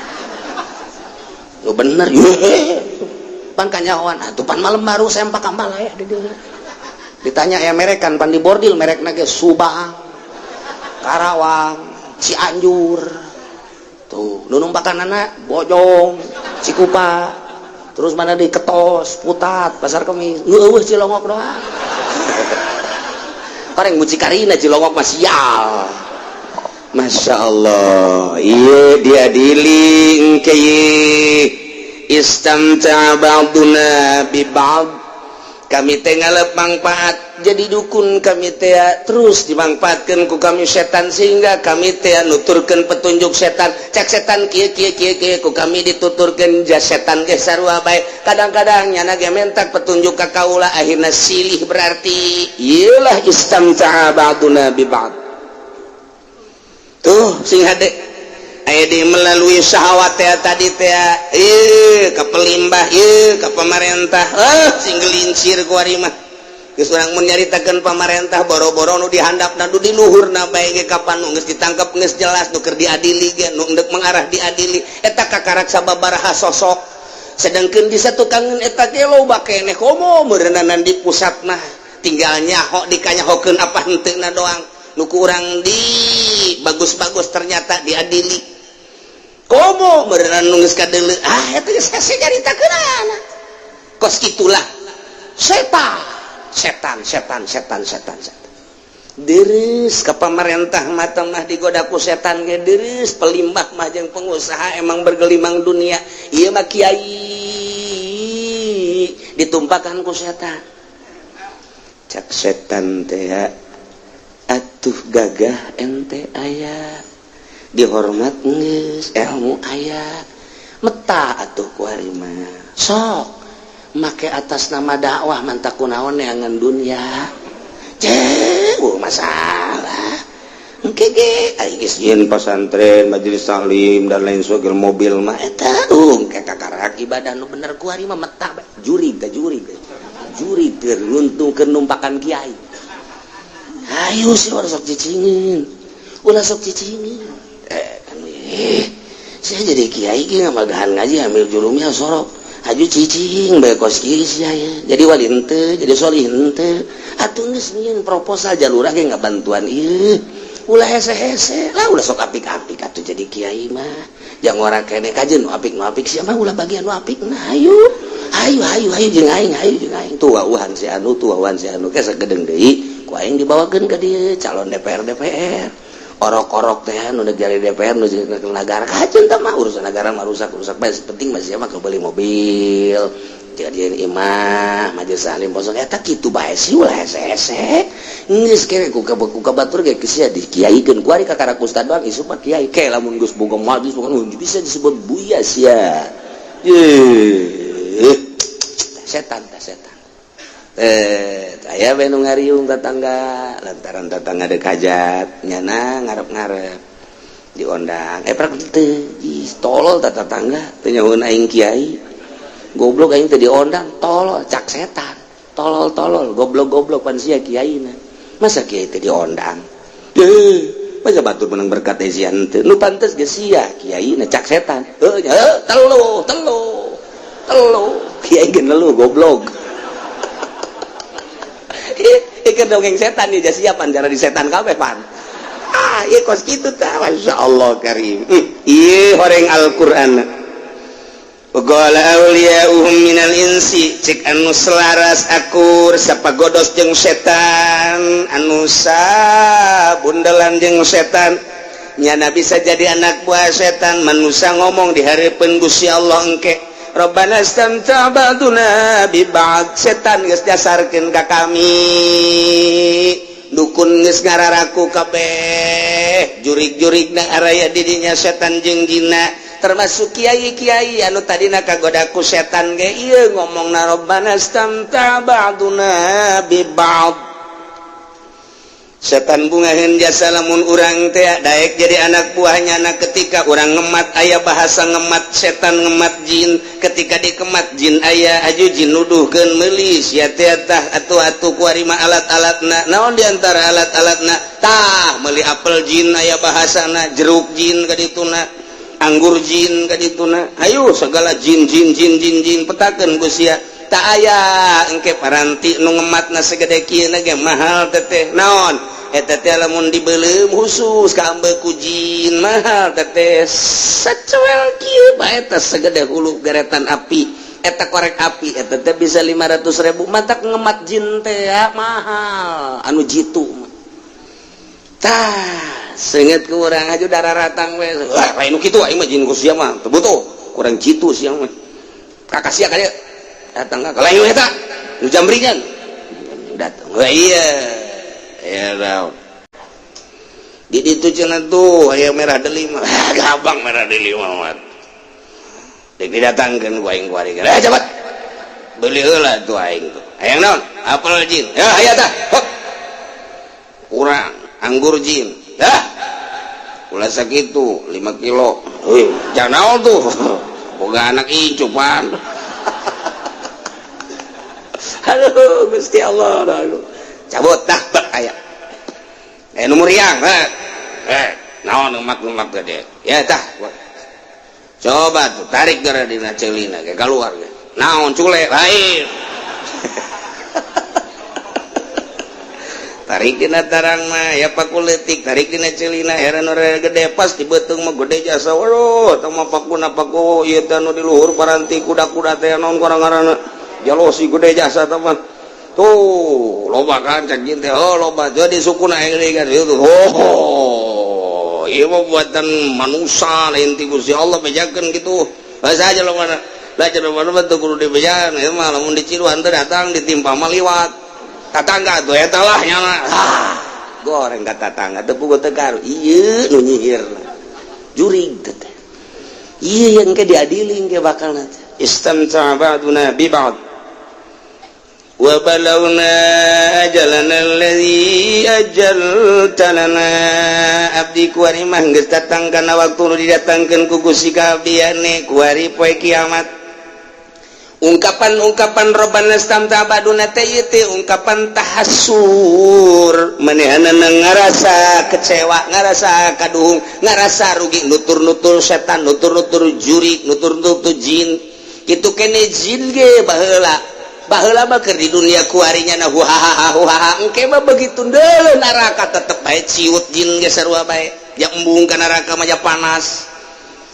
Lo bener ye. Pan kanyahoan atuh, pan malam baru sempak ya di dieu. Ditanya ya merekan, pan di bordil merekna ge Subang, Karawang, Cianjur. Tuh, nu numpakanana Bojong, Cikupa, terus mana di Ketos, Putat, Pasar Kemis. Nu euweuh Cilongok doang. Orang mucikarina Cilongok mah sial. Masya Allah, iya diadili engke. Istamta'a ba'duna bi ba'd, kami teh ngalep manfaat jadi dukun, kami teh terus dimanfaatkan ku kami setan, sehingga kami teh nuturkeun petunjuk setan. Cek setan kieu kieu kieu kieu, ku kami dituturkeun. Jas setan ge sarua bae, kadang-kadang nyana ge mentak petunjuk ka kaula, akhirna silih. Berarti iyalah istamta'a ba'duna bi ba'd. Tuh, sing hade aya di melalui syahwat teh tadi teh, ieu ka pelimbah, ieu ka pemerintah, eh sing gelincir ku ari mah. Geus urang mun nyaritakeun pamarentah, boro-boro nu dihandapna, nu di luhurna bae ge kapan nu geus ditangkep, geus jelas nu keur diadili ge, nu endek mengarah diadili eta kakarak sababaraha sosok. Sedangkan di satukangeun eta ge loba keneh, komo meureunana di pusat mah tinggal nyaho dikanyahokeun apa henteuna doang. Nu kurang di bagus-bagus ternyata diadili, komo meureunana nu geus kadeuleu, ah eta geus hese nyaritakeunana. Kos itulah setan, setan, setan, setan, setan, setan. Deres ke pemerintah mata mah digoda ku setan ge deres, pelimbah mah jeung pengusaha emang bergelimang dunia. Ieu mah kiai ditumpakan ku setan. Cak setan teh, atuh gagah ente, aya dihormat, geus ilmu aya, meta atuh ku ari mah sok make atas nama dakwah, mantak kunaon neangan dunia. Cek masalah engke ge ari geus nyieun pasantren, majelis taklim, dan lain sebagainya, mobil mah eta engke kakarak ibadah nu bener ku ari mah meta bae. Jurig teh, jurig jurig teh nguntungkeun numpakan kiai. Ayo sih, ulah sok cicingin, ulah sok cicingin. Eh kan, eh saya jadi kiai ge ngamagahan ngaji ambil jurumnya sorok aju cicing bae kos kieu sia ya. Jadi wali henteu, jadi solih henteu, atuh geus nyieun proposal jalurah ge ngabantuan ieu. Ulah hese-hese lah, ulah sok apik-apik atuh jadi kiai mah. Jangan orang kene kajen nu apik, nu apik sia mah ulah bagian nu apik. Nah, ayo ayo ayo ayo jeung aing, ayo jeung aing. Tuh wauhan si anu, tuh wauhan si anu, ke sagedeng deui ku aing dibawakeun ka dieu calon DPR. DPR orok-orok teh nu jadi DPR, nu negara kajen tah mah urusan negara mah rusak rusak bae, penting mah sia mah beli mobil, jadian imah, majelis taklim kosong. Eta kitu bae sih, ulah hese-hese. Geus kere ku ka batur ge sia dikiaikeun ku ari kakara ustad doang, isuk mah kiai ke lamun geus boga majelis bukan bisa disebut buya sia. Ye setan tah, setan. Eh, aya we nu ngariung tetangga lantaran tetangga dek hajat, nyana ngarep-ngarep diondang, eh prak teu. Ih, tolol tah tetangga, teu nyahoeun aing kiai, goblok, aing teu diondang, tolol. Cak setan, tolol tolol, goblok goblok, pan sia kiaina, masa kiai teu diondang? Deh, masa batur menang berkat teh sia henteu, nu pantes ge sia kiaina, cak setan. Heuh nya, telu telu telu, kiai ge nelu, goblok. Ieu dongeng setan nih, siap cara di setan kabeh pan. Ah, ieu kos kitu tah. Masya Allah karim. Ieu horeng Al-Qur'an. Qala awliya'uhum minal insi, cek anu selaras akur sapagodos jeung setan, anu sabundelan jeung setan, nyana bisa jadi anak buah setan manusia, ngomong di hareupeun Gusti Allah engke, Rabbana istamta ba'duna bi ba'd. Setan geus dasarkeun ka kami, dukun geus ngararaku kabeh, jurig-jurigna araya didinya setan jeung jina, termasuk kiai-kiai anu tadina kagoda ku setan ge ieu ngomongna, Rabbana istamta ba'duna bi ba'd. Setan bungaheun jasa lamun urang teh daek jadi anak buahnya. Anak ketika urang ngemat, aya bahasa ngemat setan, ngemat jin. Ketika dikemat jin, aya aju jin nuduhkeun meuli sia teh tah atuh atuh kuari mah alat-alatna naon, diantara alat-alatna tah meuli apel jin, aya bahasana jeruk jin kadituna. Anggur jin ka dituna, ayo segala jin jin jin jin jin petakeun ku sia. Tak aya engke paranti nu ngematna segede kieu ge mahal teteh. Naon eta teh? Lamun dibeuleum khusus ka ambeu ku jin, mahal teteh. Sacuel kieu bae eta, segede hulu geretan api eta, korek api eta teh bisa 500 ribu. Matak ngemat jin teh ya mahal, anu jitu mah. Tah, seungit ku urang aja darah ratang we. Wah, lain nu kitu, aing mah jin ku sia mah teu butuh. Kurang jitu sia mah. Kakak sia ka dieu. Datang ka lain eta. Nu jambringan. Datang. Wah, iya. Ya raun. Di ditu cenah tuh aya merah delima. Ah, gampang merah delima mah. Dek didatangkeun ku aing kuari. Eh, cepat. Beli heula tuh aing tuh. Hayang naon? Apel jin. Ya, aya tah. Hop. Kurang anggur jin. Dah. Ulah sakitu 5 kilo. Heuh, jangan naon tuh. Boga anak incupan. Aduh, Gusti Allah, aduh. Cabut dah, bek aya. Eh, nu muriang, eh. Eh, naon ngemak-ngemak gede. Ya tah. Coba tuh tarik gara dina ceulina ge keluar ge. Naon, cule lain. Tarik dina tarang mah ya paku leutik, tarik dina ceulina heran ora gede, pas di beuteung mah gede jasa. Waduh, tah mah pakuna paku ieu teh anu di luhur paranti kuda-kuda teh, naon kurang ngaranna? Jalosi gede jasa tah mah. Tuh, loba kan cak jin teh. Oh, loba. Jadi sukuna aing kan itu. Oh, ieu mah buatan manusia, lain ti Gusti Allah bejakeun gitu. Bahasa aja lo mana? Lah cenah mana mah teu kudu dibejaan, ieu mah lamun diciluan teh datang ditimpa mah liwat. Tatangga tuh eta lah nyana. Ah, goreng ka tatangga teu puguh teu karu. Ieu nu nyihir. Jurig teh. Ieu yang ke diadili ke bakal nanti. Istamta'a ba'duna bi ba'd. Wa balagna ajalana alladzi ajalta lana. Abdi kuari mah geus datang kana waktu nu didatangkeun ku Gusti ka abdi ane kuari poe kiamat. Ungkapan-ungkapan robbana istamta'a ba'duna teh ieu teh ungkapan tahassur, manehanana ngarasa kecewa, ngarasa kaduhung, ngarasa rugi, nutur-nutur setan, nutur-nutur jurik, nutur-nutur jin kitu kene. Jin ge baheula baheula mah keur di dunia kuarinya na huhaha huhaha, engke mah begitu deuleu neraka tetep bae ciut. Jin ge sarua bae, ya embung ka neraka mah ja panas.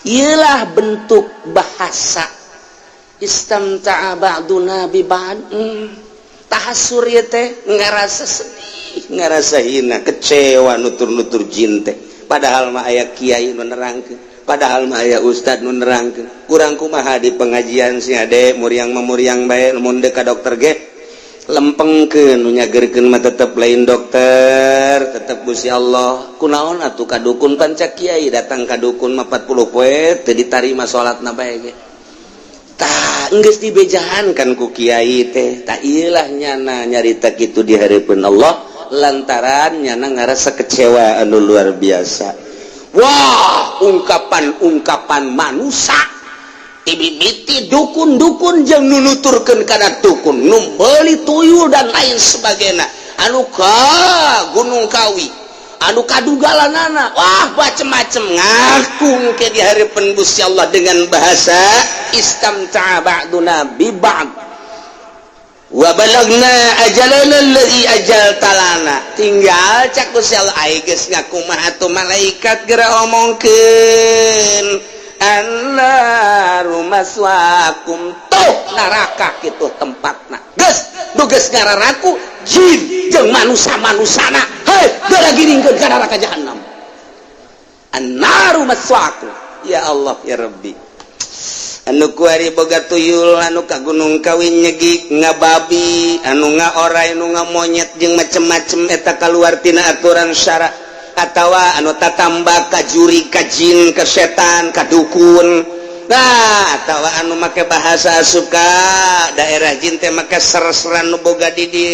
Iyalah bentuk bahasa istamta'a ba'duna bi ba'd. Tahassur ieu teh ngarasa sedih, ngarasa hina, kecewa, nutur-nutur jin teh. Padahal mah aya kiai nu nerangkeun, padahal mah aya ustad nu nerangkeun. Kurang kumaha di pengajian si ade muriang mah muriang bae. Mun deuk ka dokter ge lempengkeun, nu nyagerkeun mah tetep lain dokter, tetep Gusti Allah. Kunaon atuh ka dukun? Panca kiai datang ka dukun mah 40 poe teu ditarima salatna bae ge. Tah, geus dibejahan kan ku kiai teh. Tah, ieulah nyana nyarita kitu di hareupeun Allah lantaran nyana ngarasa kecewa anu luar biasa. Wah, ungkapan-ungkapan manusia timimiti dukun-dukun jeung nu nuturkeun kana dukun, nu meuli tuyul dan lain sebagainya, anu ka Gunung Kawi, anu kadugalanana, wah, macem-macem ngaku ke di hareupeun Gusti Allah dengan bahasa istamta'a ba'duna bi ba'd wa balagna ajalana alladzi ajalta lana. Tinggal cak Gusti Allah, ai geus ngaku mah atuh malaikat geura omongkeun, annaru maswaakum. Tuh neraka kitu tempatna. Geus nu geus ngararaku jin jeung manusa-manusana, hei, geura giringkeun ka neraka jahanam. Annaru maswaakum. Ya Allah, ya Rabbi, anu kuari boga tuyul, anu ka Gunung Kawi nyegik ngababi, anu ngaorai, anu ngamonyet jeung macem-macem, eta kaluar tina aturan syara, atawa anu tatamba ka juri, ka jin, ka setan, ka dukun. Nah, atawa anu make bahasa suka daerah jin teh make ser-seran nu boga di di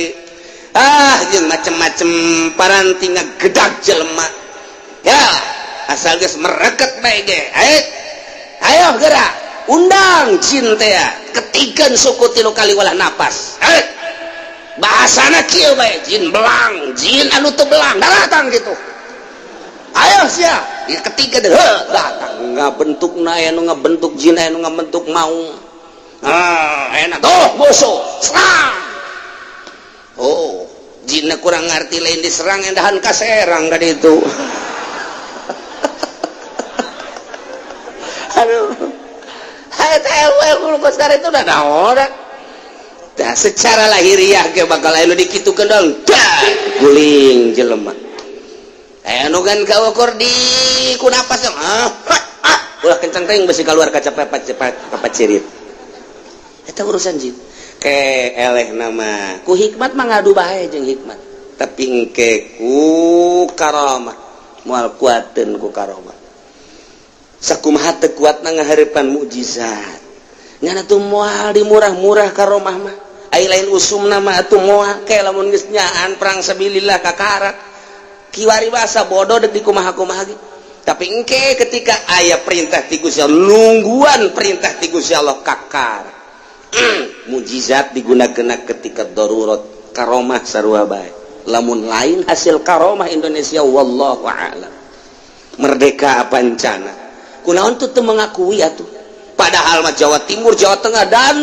ah jeung macem-macem paranti ngagedag jelema. Ya, asal geus mereket bae ge, ayo ayo gerak undang jin teh, ketikeun suku tilu kali walah napas. Eh, bahasana kieu bae, jin belang, jin anu teu belang datang gitu. Ayo sia. Ya ketiga deh, datang ngabentuk na, aya nu ngabentuk jin, aya nu ngabentuk maung. Ah, enak tuh musuh serang. Oh, jinna kurang ngerti, lain diserang, endahan kaserang kan itu. Aduh, itu udah orang. Nah, secara lahiriah ke bakal anu dikitukeun dong, guling jelema. Anu kan kaukur di ku napas dong. Ah, ah, ulah kencang teuing, besi keluar kaca cepat cepat cirit. Eta urusan jin. Ke eleh nama ku hikmat mah ngadu bae jeung hikmat. Tapi engke ku karamah moal kuateun ku karamah. Sakumaha teu kuatna ngahareupan mukjizat. Nyana tuh moal di murah-murah karomah mah. Ai lain usumna mah atuh moal ke lamun geus nyaan perang sabilillah kakarak. Kiwari basa bodoh dek dikumaha-kumaha ge. Tapi engke ketika aya perintah ti Gusti Allah, nungguan perintah ti Gusti Allah kakar. Mujizat digunakeun ketika darurat, karomah sarua bae. Lamun lain hasil karomah Indonesia, wallahu a'lam. Merdeka apa encana? Kunaon tuh teu mengakui atuh? Padahal mah Jawa Timur, Jawa Tengah dan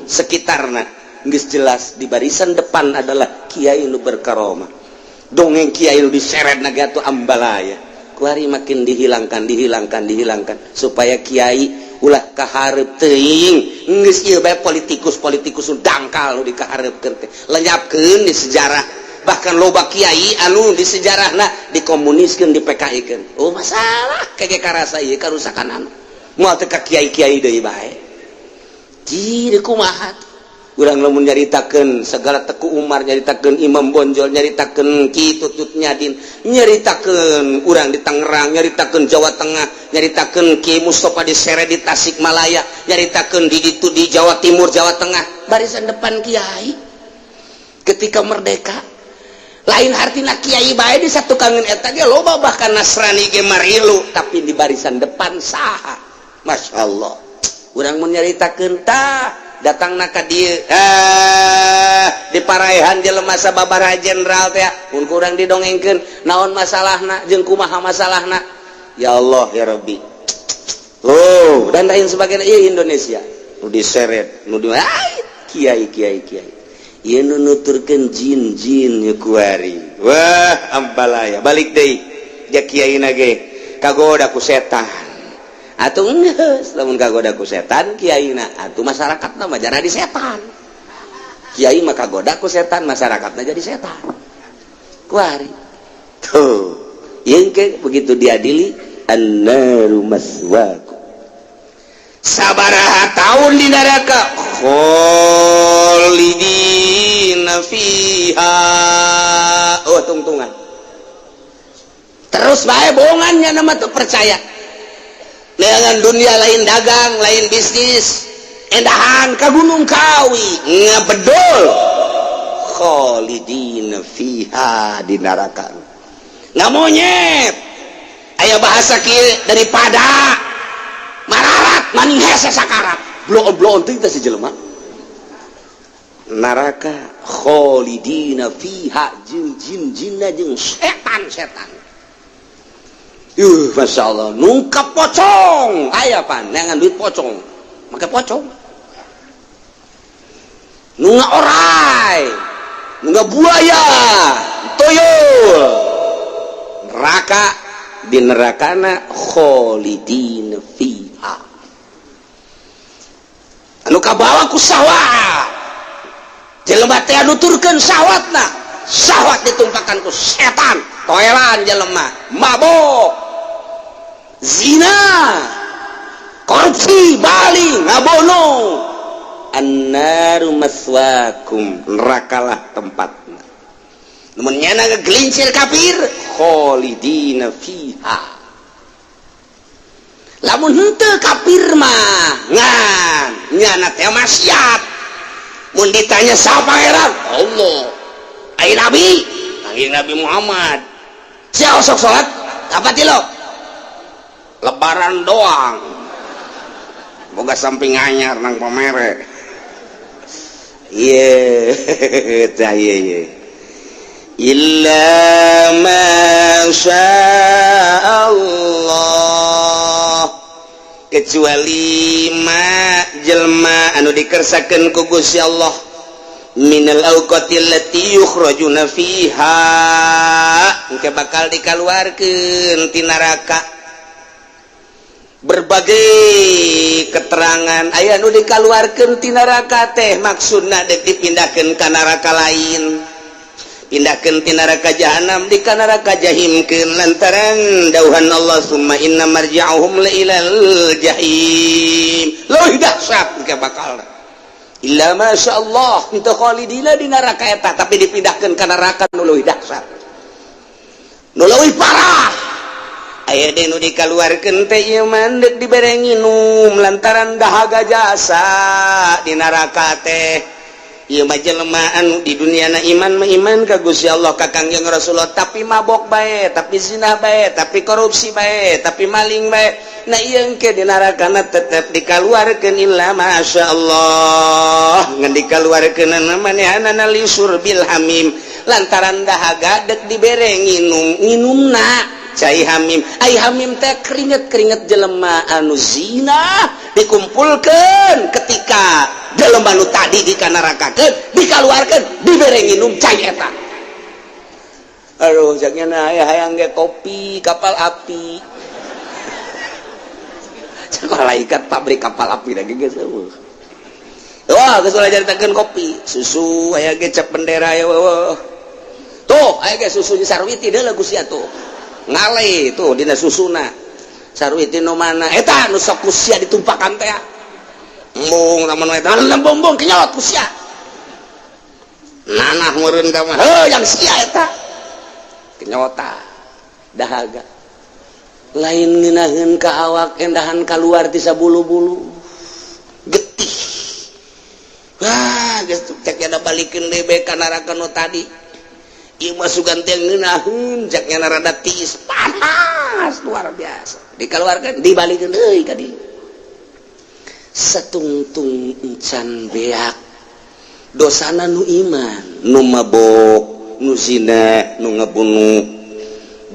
sekitarna geus jelas di barisan depan adalah kiai nu berkaromah. Dongeng kiai nu diseret naga atuh ambalaya. Kuari makin dihilangkan, dihilangkan, dihilangkan supaya kiai ulah kahareup teuing. Geus ieu bae politikus-politikus nu dangkal nu dikahareupkeun teh. Lenyapkeun di sejarah. Bahkan loba kiai anu di sejarahna dikomuniskeun, di PKI-keun. Oh, masalah kege karasa ieu karusakan anu. Moal teu ka kiai-kiai deui bae. Ji kumaha urang lamun nyaritakeun segala Teku Umar, nyaritakeun Imam Bonjol, nyaritakeun Ki Tutut Nyadin, nyaritakeun urang di Tangerang, nyaritakeun Jawa Tengah, nyaritakeun Ki Mustafa di Sere di Tasikmalaya, nyaritakeun di ditu di Jawa Timur, Jawa Tengah, barisan depan kiai ketika merdeka. Lain artina kiai bae di satu kangen eta ge loba, bahkan Nasrani ge marilu, tapi di barisan depan saha? Masya Allah, urang mun nyaritakeun tah datang ka dieu, di paraihan jelema sababaraha jenderal teh mun kurang didongengkeun naon masalahna jeung kumaha masalahna. Ya Allah ya Rabbi. Oh, dan lain sebagainya. Ieu Indonesia nu diseret nu di kiai kiai kiai ieu nu nuturkeun jin-jin ieu kuari. Wah, ambalaya balik deui ja kiai na ge kagoda ku setan. Atuh geus lamun kagoda ku setan kiai na, atuh masyarakatna mah jadi setan. Kiai mah kagoda ku setan, masyarakatna jadi setan kuari. Tuh ieu ke begitu diadili, annaru maswaku. Sabaraha tahun di neraka? Kholidina fiha. Oh, tungtungan terus bae bohongannya nama tuh percaya dengan dunia lain dagang, lain bisnis, endahan ke Gunung Kawi ngebedol. Kholidina fiha di neraka nggak monyet. Aya bahasa kieu, daripada mararat maning hese sakarat, bloon-bloon teh si jelema neraka. Kholidina fiha jeung jin-jinna jeung setan-setan. Masya Allah, nungkap pocong aya pan neangan duit pocong, make pocong. Nu orai, nu buaya, tuyul, neraka. Di nerakana kholidin fiha. Anu kabawa ku syahwat jelema teh, nuturkeun syahwatna, syahwat ditumpakan ku setan, toelan jelema, mabok, zina, korupsi, bali ngabono. Annaru maswakum, nerakalah tempatna. Namun nyana ngegelincir kafir, kholidina fiha. Lamun henteu kafir mah ngan nyana teh maksiat, mun ditanya siapa pangeran? Allah. Ai nabi? Panggil Nabi Muhammad. Siapa sok salat? Apa tilo lebaran doang, boga samping anyar nang pamere. Iya, tah, iya iya. Illa ma Allah, kecuali ma jelma anu dikersakeun ku Gusti Allah, minal awqatil lati yukhrajuna fiha, engke bakal dikaluarkeun ti neraka. Berbagai keterangan aya nu dikaluarkeun ti neraka teh maksudna dek dipindahkeun ka neraka lain, pindahkeun ti neraka jahanam di ka neraka jahimkeun, lantaran dauhan Allah, summa inna marji'uhum la ilal jahim. Leuwih dahsyat engke bakal. Illa masya Allah itu khalidina di neraka eta, tapi dipindahkeun ka neraka nu leuwih dahsyat, nu leuwih parah. Aya deui nu dikaluarkeun teh ieu mah deuk dibere nginum lantaran dahaga jasa di neraka teh. Ieu mah jelema anu di dunia na iman mah iman ka Gusti Allah, ka Kangjeng Rasulullah, tapi mabok bae, tapi zina bae, tapi korupsi bae, tapi maling bae. Nah, ieu engke di neraka tetep dikaluarkeun, illa masya Allah. Ngan dikaluarkeun manehanana li syurbil hamim, lantaran dahaga dek dibere nginum, nginumna cai hamim. Ai hamim teh keringet-keringet jelema anu zina dikumpulkan ketika jelema nu tadi dikanarakakeun, dikaluarkeun, dibere nginum cai eta. Aduh, jangan aya hayang ge kopi Kapal Api. Sekolah ikat pabrik Kapal Api lagi geus eueuh. Wah, geus ulah caritakeun kopi susu aya ge cap bendera ya. Wah, tuh aya ge susu Sarwiti deuleu ku sia, tuh ngale tuh dina susuna Sarwiti. Nu mana eta nu sok ku sia ditumpakan teh? Embung lamun eta embung kenyot ku sia nanah meureun ka mah. Heuh, yang sia eta kenyota dahaga lain ngeunaheun ka awak, endahan kaluar ti sabulu-bulu getih. Wah, geus cek ada balikeun deui bae ka neraka nu tadi. Ieu mah sugan teh ngeunaheun, cek nya rada tiis, panas luar biasa. Dikeluarkan, dibalikeun deui ka dieu. Satungtung encan beak dosana nu iman, nu mabok, nu zina, nu ngabunuh,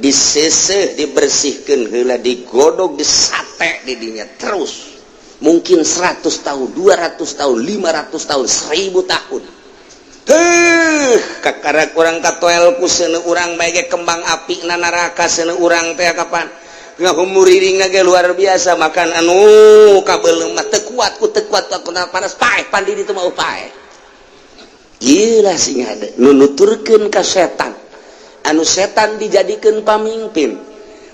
diseseh, dibersihkan heula, digodog, disate di dinya terus mungkin 100 tahun, 200 tahun, 500 tahun, 1000 tahun. Heuh, kakara kurang katoel ku seuneu urang bae ge kembang api na neraka seuneu urang teh. Kapan ngahumuriring ge luar biasa, makan anu kabeuleum mah teu kuat ku teu kuat ku panas, paeh pandi ditu mah paeh. Gila sing ada nu nuturkeun ka setan, anu setan dijadikeun pamimpin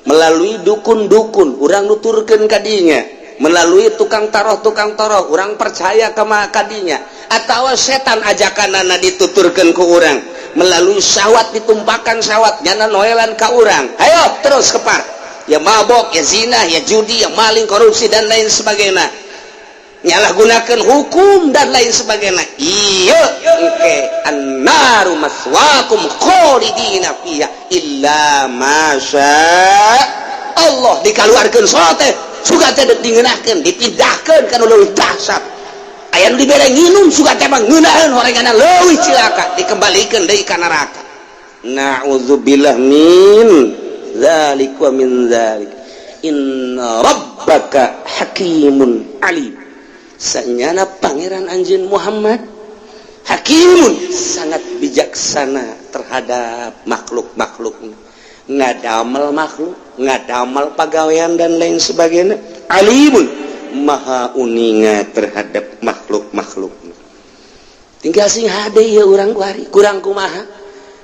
melalui dukun-dukun, urang nuturkeun ka dinya melalui tukang taroh, tukang taroh urang percaya ka kadinya, atau setan ajakanana dituturkeun ku urang melalui syahwat, ditumpakan syahwat nyana noelan ka urang, ayo terus kepar ya, mabok ya, zina ya, judi ya, maling, korupsi, dan lain sebagainya, nyalahgunakan hukum dan lain sebagainya. Iya, oke, annaru maswaakum khalidina fiha illa masya Allah. Dikaluarkeun sote suka teh dingeunahkeun, dipindahkeun kana leuwih dahsyat. Aya nu dibere nginum, suka teh mah ngeunaheun horenganna leuwih cilaka, dikembalikeun deui ka neraka. Na'udzubillah min dzalik wa min dzalik. Inna rabbaka hakimun alim. Sanyana Pangeran anjeun Muhammad hakimun, sangat bijaksana terhadap makhluk-makhluk, ngadamel makhluk, ngadamel pagawean, dan lain sebagainya. Alimun, maha uninga terhadap makhluk-makhluk. Tinggal sing hade ya urang kuari kurang kumaha.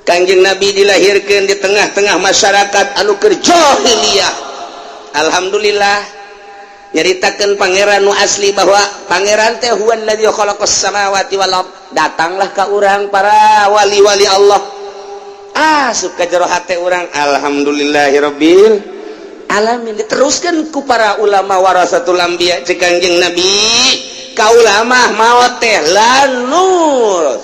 Kangjeng Nabi dilahirkan di tengah-tengah masyarakat anu keur jahiliyah. Alhamdulillah, nyaritakeun Pangeran nu asli bahwa Pangeran teh huwallazi khalaqas samawati wal ard. Datanglah ka urang para wali-wali Allah, asup ka jero hate urang, alhamdulillahirabbil alamin. Diteruskan ku para ulama warasatul anbiya. Cek Kangjeng Nabi, ka ulama maot teh lanur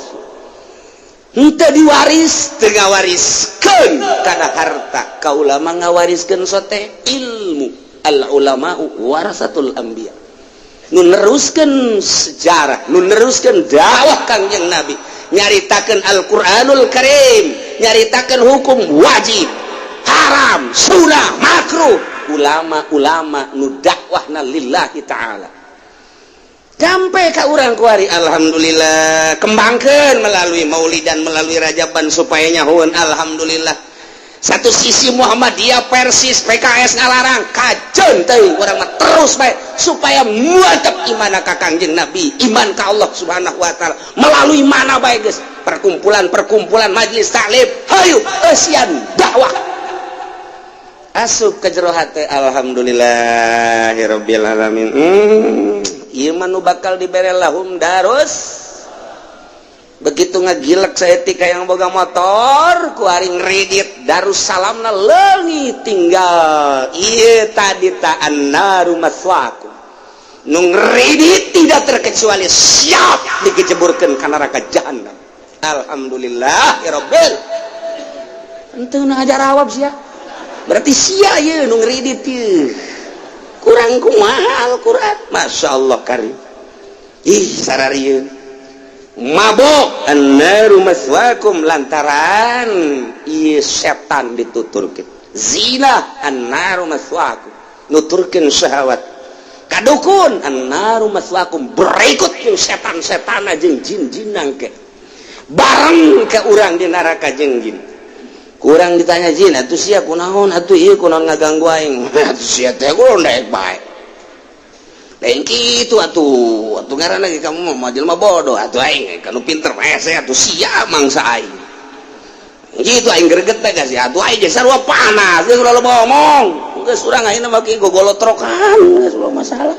henteu diwaris, teu ngawariskeun kana harta. Ka ulama ngawariskeun sote ilmu. Al ulama warasatul anbiya, nu neruskeun sejarah, nu neruskeun dakwah Kangjeng Nabi. Nyaritakeun Al-Qur'anul Karim, nyaritakeun hukum wajib, haram, sunnah, makruh. Ulama-ulama nu dakwahna lillahi ta'ala sampai ka urang kuari, alhamdulillah, kembangkan melalui maulidan, melalui rajaban supaya nyahuan. Alhamdulillah, satu sisi Muhammadiyah, Persis, PKS ngalarang, kajeun teuing, urang mah terus bae supaya mantap iman ka Kangjeng Nabi, iman ka Allah Subhanahu wa Taala melalui mana bae geus, perkumpulan-perkumpulan, majelis taklim, hayu eusian dakwah asup ke jero hate. Alhamdulillahirabbil alamin. Ieu mah nu bakal dibere lahum darus. Begitu ngagilek saeutik yang boga motor ku ari ngredit Darussalamna leungit, tinggal ieu tadi ta, annaru maswakum. Nu ngredit tidak terkecuali siap dikejeburkeun ka neraka jahanam. Alhamdulillah ya rabbil. Henteu ngajarawab sia, berarti sia ieu nu ngredit ieu kurang kumaha Al-Qur'an. Masya Allah karim. Ih, sararieun mabok, annaru maswakum, lantaran ieu setan dituturkeun. Zina, annaru maswakum, nuturkeun syahwat. Kadukun, annaru maswakum. Berikut jeung setan-setan jeung jin-jinan ke bareng ke urang di neraka jeung jin. Kurang ditanya jin, atuh sia kunaon atuh ieu, kunaon ngaganggu aing atuh sia teh? Kunaon daek bae lain kitu atuh, atuh ngaranna ge kamu mah jelema bodoh atuh, aing kanu pinter mah saya atuh, sia mangsa aing gitu, aing greget teh geus atuh, aing ge sarua panas geus, ulah loba ngomong geus, urang ayeuna mah kieu gogolotrokan geus, ulah masalah.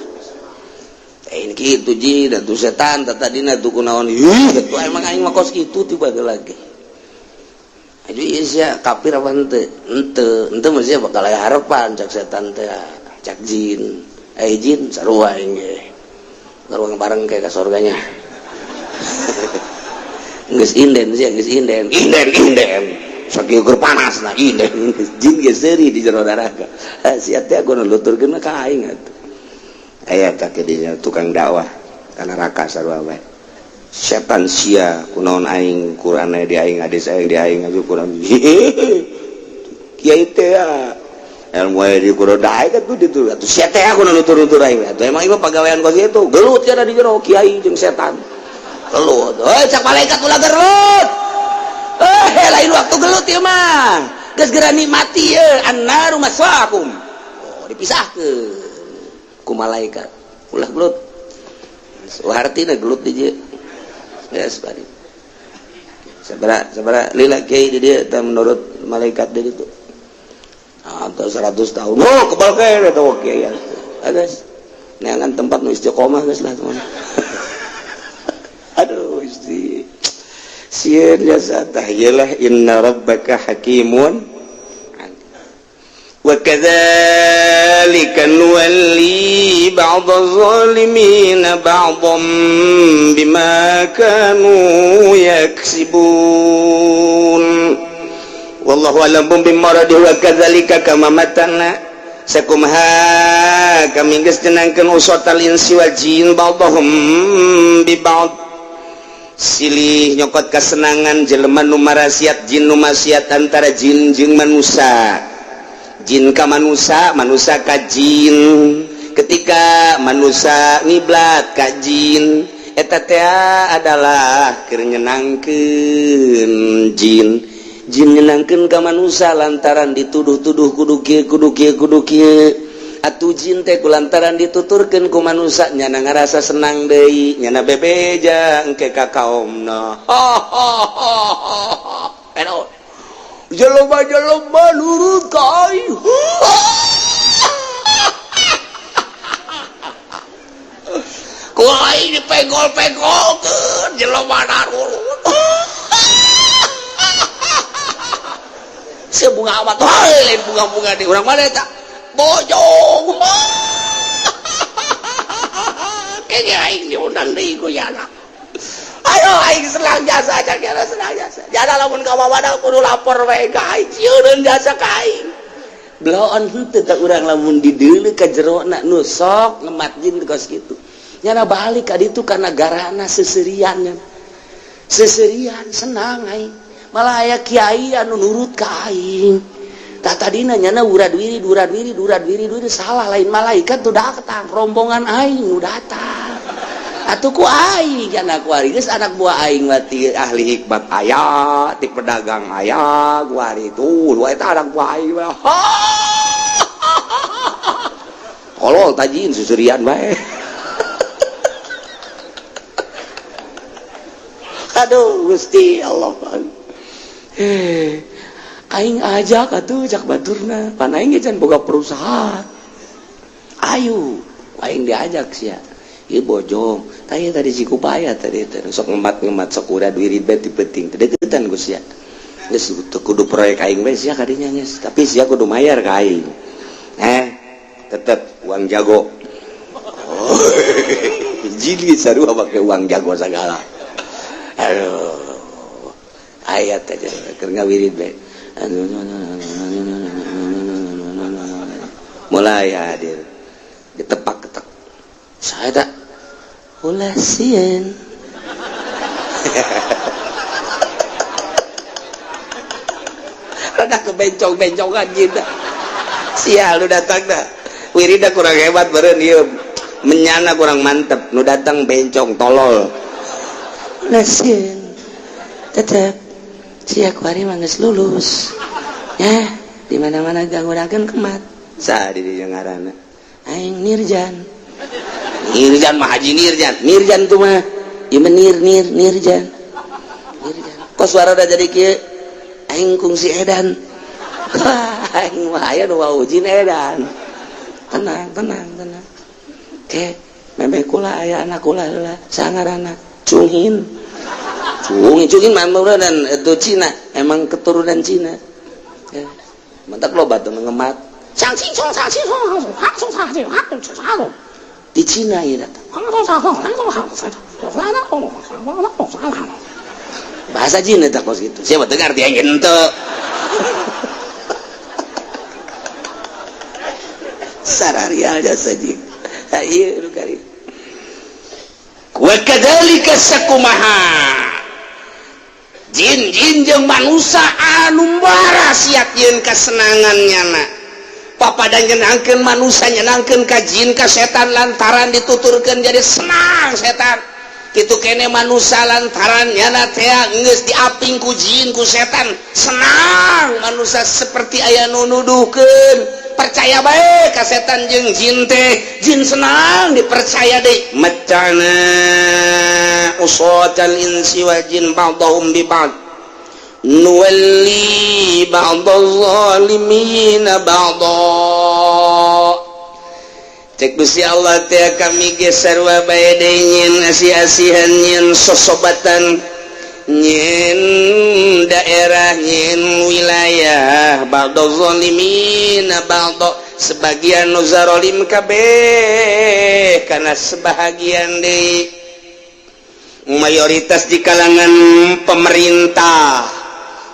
Lain kitu jin atuh, setan tadina tuh kunaon ih atuh, emang aing mah kos kitu tiba lagi. Aduh, iya sia kafir apa henteu? Henteu, henteu mah sia bakal aya harapan, cak setan teh, cak jin. Eh jin, sarua aing ge. Sarua bareng kayak ke surganya. Geus inden sia, geus inden. Inden, inden. Sakieu keur panas nah inden. Jin ge seuri di jero neraka. Sia teh kudu nuturkeun ka aing atuh. Aya tak dinya tukang dakwah ka neraka sarua bae. Setan sia kunaon aing, Quran di aing, hadis aing di aing atuh, Quran kiai teh ya ilmu aya di Quran daek atuh ditu atuh, sia teh aku nutur-nutur aing atuh, emang ieu pagawean kos kitu. Gelut ya di jero, kiai jeung setan gelut. Heuy, cak malaikat, ulah gelut, eh lain waktu gelut ieu mah, geus geura nikmati ye, annaru maswaakum. Oh, dipisahkeun ku malaikat, ulah gelut. Artina gelut di dieu. Yes, bari. Sabara sabara lila kiai di dieu teh menurut malaikat di ditu? Atau 100 tahun. Oh, kebal kae eta kiai. Ah, guys. Neangan tempat nu istiqomah geus lah teman. Aduh, isti. Sieun jasa tah ieu, inna rabbaka hakimun. وكذلك نولي بعض الظالمين بعضا بما كانوا يكسبون. والله أعلم بمراده. وكذلك كما matana sakumaha kami geus nyenangkeun usotal insi wal jin ba'dahum bi ba'd, silih nyokot kesenangan jelema nu marasiat, jin nu maksiat, antara jin jeung manusia, jin ka manusia, manusia ka jin. Ketika manusia ngiblat ka jin, eta teh adalah keur nyenangkeun jin, jin nyenangkeun ka manusia lantaran dituduh-tuduh kudu kieu, kudu kieu, kudu kieu. Atuh jin teh kulantaran dituturkeun ku manusia nyana ngarasa senang deui, nyana bebeja engke ka kaomna. Eno jelema-jelema nurut ka aing. Ku aing dipenggol-penggolkeun, jelema nurut. Sebunga amat lain bunga-bunga di urang mana eta bojong. Kayaknya aing diundang deui ku yana. Ayo aing senang jasa, jasa senang jasa. Jasa lamun ka wadah kudu lapor wae ka aing, sieun jasa ka aing. Bloon henteu teh urang lamun dideuleu ka jerona nu sok ngemat jin kos kitu. Nyana balik ka ditu kana garana seserian. Seserian senang aing. Malah aya kiai anu nurut ka aing. Tah tadina nyana urad wirid urad wirid urad wirid wirid salah, lain malaikat tuh datang, rombongan aing nu datang. Atuh ku aing anak kuari geus anak buah aing mah ti ahli hikmat aya, ti pedagang aya, kuari tuh lu eta anak buah aing mah. Tolol tajin susurian bae. Aduh Gusti Allah. Aing ajak atuh cak baturna, pan aing ge can boga perusahaan. Ayo, aing diajak sia. Ieu bojong, tah ieu tadi Cikupaya tadi teh sok ngemat-ngemat sok urad wirid bae ti peuting. Teh deukeutan ku sia. Geus teu kudu proyek aing bae sia kadinya geus, tapi sia kudu mayar ka aing. Tetep uang jago. Oh, jili sarua make uang jago sagala. Aduh. Ayat aja keur ngawirid bae. Mulai hadir. Ditepak-ketek. Saya tak ulah sieun. Rada kebencong-bencongan gitu. Sial lu datang dah. Wirida kurang hebat beureun ieu. Menyana kurang mantep, nu datang bencong tolol. Ulah sieun. Tetep sia kuari mah geus lulus. Ya, di mana-mana ganggunakeun kemat. Saha di dieu ngaranna? Aing Nirjan. Nirjan mah Haji Nirjan. Nirjan tuh mah ieu mah nir nir Nirjan. Nirjan. Kok suara udah jadi kieu? Aing kungsi edan. Aing mah aya nu wawujin edan. Tenang, tenang, tenang. Ke, memeh kula aya anak kula heula, sangarana Cungin. Cungin, Cungin mah dan itu Cina, emang keturunan Cina. Ya. Mantak loba tuh ngemat. Di Cina ya datang. Bahasa Cina tak kos gitu. Siapa dengar dia ente. Sararial jasa jin. Ieu nu kari. Wa kadzalika sakumaha. Jin-jin jeung manusia anu barasiat yeun kasenangan nyana. Papada nyenangkeun manusia nyenangkeun ka jin ka setan lantaran dituturkeun jadi senang setan. Kitu kene manusia lantaran nyana teh geus diaping ku jin ku setan senang manusia seperti aya nu nuduhkeun. Percaya bae ka setan jeung jin teh, jin senang dipercaya deui. Macana usatal insi wal jin ba'dahum bi ba'd nuwalli ba'dadh zalimina ba'dha. Cek Gusti Allah teh kami ge sarua bae deui nyeun asih-asihan nyeun sosobatan nyeun daerah nyeun wilayah ba'dadh zalimina ba'dha, sebagian nu zalim kabeh kana sebahagian deui. Mayoritas di kalangan pemerintah,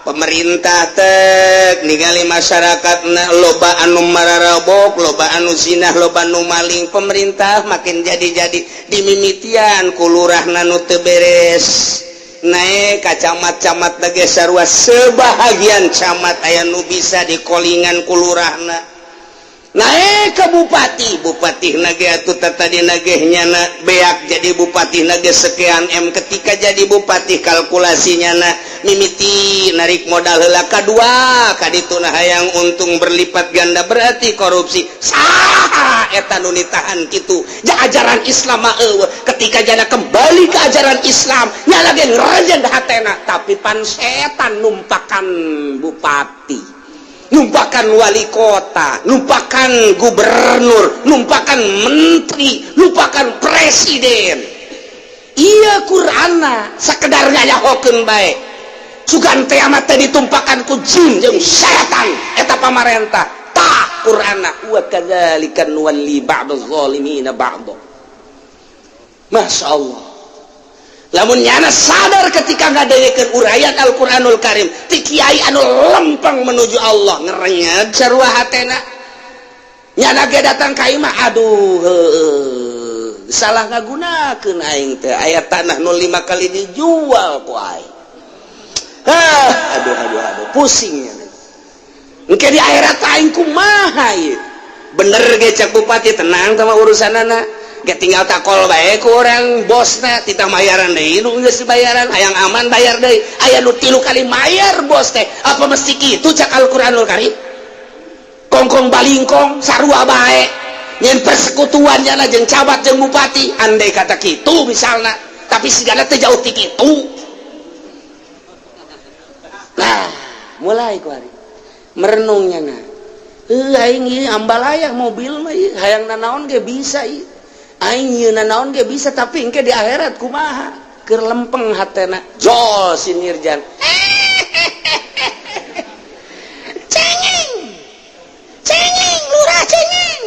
pemerintah tek ningali masyarakatna loba anu mararabok, loba anu zinah, loba anu maling. Pemerintah makin jadi-jadi dimimitian ku lurahna nu teu beres. Naik ka camat-camat lagi sarua sebahagian camat aya nu bisa dikolingan ku lurahna. Naik ke bupati, bupati nage atuh tadi nageh nyana beak jadi bupati nage sekian M. Ketika jadi bupati kalkulasinya na mimiti narik modal heula kadua kadituna hayang untung berlipat ganda berarti korupsi. Saha eta nu ditahan kitu? Ja ajaran Islam mah eueuh. Ketika jana kembali ke ajaran Islam nyala ge ngerajen hatena, tapi pan setan numpakan bupati, numpakan wali kota, numpakan gubernur, numpakan menteri, numpakan presiden. Iya Qur'anna sakedar ngayahokeun bae. Sugan teh amat teh ditumpakan ku jin jeung setan eta pamarentah. Tah Qur'anna wa kadzalika nuwalli ba'dadh zalimina ba'dha. Masya Allah. Lamun nyana sadar ketika ngadengekeun uraian Al-Qur'anul Karim ti kiai anu lempeng menuju Allah ngerenyeg sarua hatena. Nyana ge datang ka imah aduh heueuh Salah ngagunakeun aing teh, aya tanah nu 5 kali dijual ku aing. Ah, aduh aduh aduh, pusingnya. Engke di akhirat aing kumaha ieu? Bener ge cek bupati, tenang sama urusanana. Ge tinggal takol bae ku urang bosna, titah mayaran deui nu geus dibayaran, hayang aman bayar deui. Aya nu 3 kali mayar bos teh. Apa mesti kitu cak Al-Qur'anul Karim? Kongkong balingkong sarua bae. Nyen persekutuan nyana jeung camat jeung bupati, andai kata kitu misalna, tapi sigana teh jauh ti kitu. Nah, mulai ku ari merenungnya na. Aing ieu ambalaya mobil mah ieu hayang nanaon ge bisa ieu. Aing ieu nanaon ge bisa, tapi engke di akhirat kumaha? Keur lempeng hatena. Jol si Nirjan. Cengeng. Cengeng, lurah cengeng.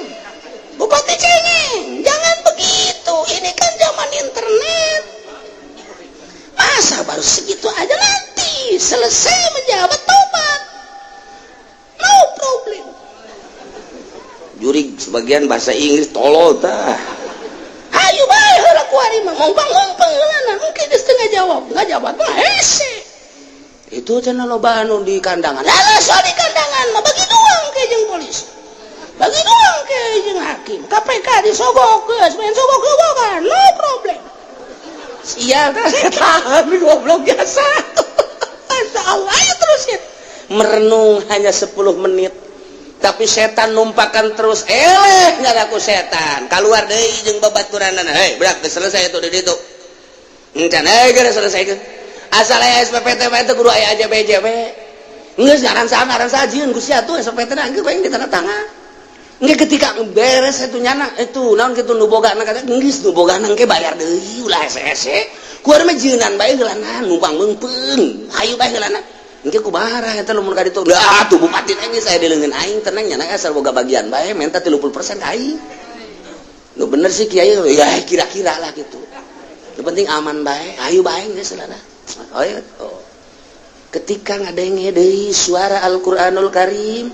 Bupati cengeng. Jangan begitu. Ini kan zaman internet. Masa baru segitu aja, nanti selesai menjabat tobat. No problem. Jurig sebagian bahasa Inggris tolol tah. Hayu bae heula ku ari mah ngompang-ngompang heulana, engke geus teu ngajawab, ngajawab mah hese. Itu cenah loba anu di kandangan. Lah soal di kandangan mah bagi dua engke jeung polisi. Bagi dua engke jeung hakim. KPK disogok geus, main sogok-sogokan, no problem. Sial tah setan goblok biasa. Masya Allah, ayo terus ya. Merenung hanya 10 menit. Tapi setan numpakan terus, eleh nggak aku setan. Keluar deui jeung babaturanana. Hei, berak geus selesai itu di ditu. Encan eh geus selesai ke. Asal aya SPPT mah teh kudu aya aja BJB. Geus ngaran saha ngaran saha jieun ku sia tuh SPPT na engke bae ditanda tangan. Engke ketika beres itu nyana itu naon kitu nu boga na kata geus nu boga na engke bayar deui ulah hese-hese. Ku urang mah jieunan bae heulana numpang meungpeung. Hayu bae heulana. Engke kumaha eta lamun ka ditu. Lah tuh bupati teh geus aya di leungeun aing tenang nyana asal boga bagian bae menta 30% ka aing. Nu bener sih kiai ya kira-kira lah gitu. Nu penting aman bae, hayu bae geus lah. Oh, ya. Oh. Ketika ngadenge deui suara Al-Qur'anul Karim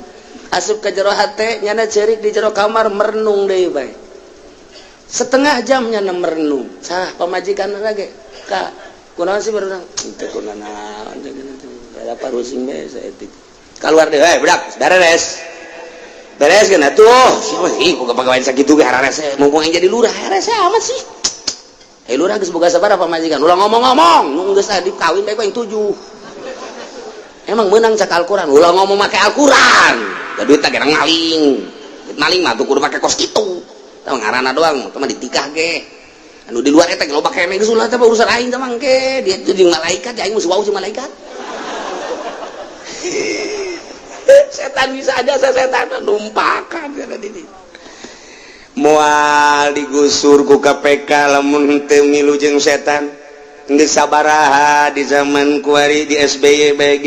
asup ka jero hate nyana ceurik di jero kamar merenung deui bae. Setengah jam nyana merenung. Sah pamajikan lagi. Ka kunaon sih merenung? Teu kunaon ada parusing bae saeutik. Keluar deh, hei budak, beres. Beres kan atuh. Siapa sih boga pagawean sakitu ge hararese mumpung aing jadi lurah, hararese amat sih. Hei lurah geus boga sabaraha pamajikan? Ulah ngomong-ngomong, nu geus adi kawin bae ku aing 7. Emang menang cak Al-Qur'an, ulah ngomong make Al-Qur'an. Da duit teh gerang maling. Duit maling mah tuh kudu make kos kitu. Tah ngaranna doang, teh mah ditikah ge. Anu di luar eta ge loba keneh geus ulah teh urusan aing teh mangke. Dia jeung malaikat, aing mah wau jeung malaikat. Setan bisa aja setan numpakan kata diri. Moal digusur ku KPK lamun teu milu jeung setan. Geus sabaraha di zaman kuari di SBY BG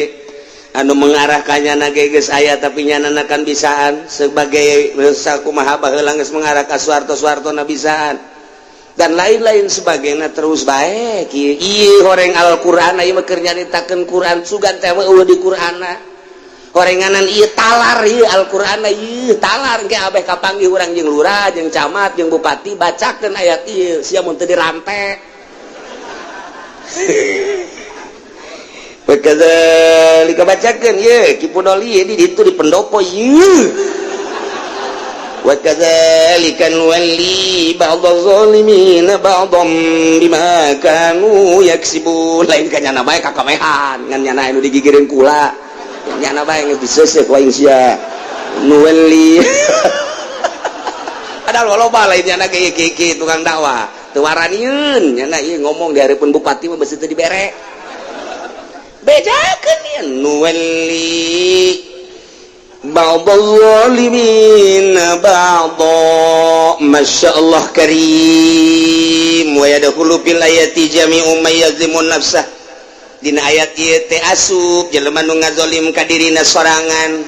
anu mengarahkannya na ge geus aya tapi nyanana kan bisaan sebagai sakumaha baheula geus mengarah ka Soeharto-Soeharto na bisaan dan lain-lain sebagainya terus bae kieu ieu horeng Al-Qur'an ieu mah keur nyaritakeun Qur'an sugan teh eueuh di Qur'anna horenganan ieu talar ieu Al-Qur'an ieu talar engke abeh kapanggih urang jeung lurah jeung camat jeung bupati bacakeun ayat ieu sia mun teu dirante. Wakadzalika bacakeun ieu Ki Pudoli di ditu di pendopo ieu. Wakadzalika nuwalli ba'dadh zalimina ba'dham bima kanu yaksibun. Lain ka nyana bae kakamehan ngan nyana anu digigireun kula. Nyana bae geus diseuseuh ku aing sia. Nuwalli. Padahal loba lain nyana ge kieu tukang dakwah. Teu waranieun nyana ieu ngomong di hareupeun bupati mah beusi teu dibere. Bejakeun ieu nuwalli ba'dadh zalimina ba'dha. Masya Allah karim. Wa yadkhulu fil ayati jami'u may yazlimun nafsah. Dina ayat ieu teh asup jelema nu ngazolim ka dirina sorangan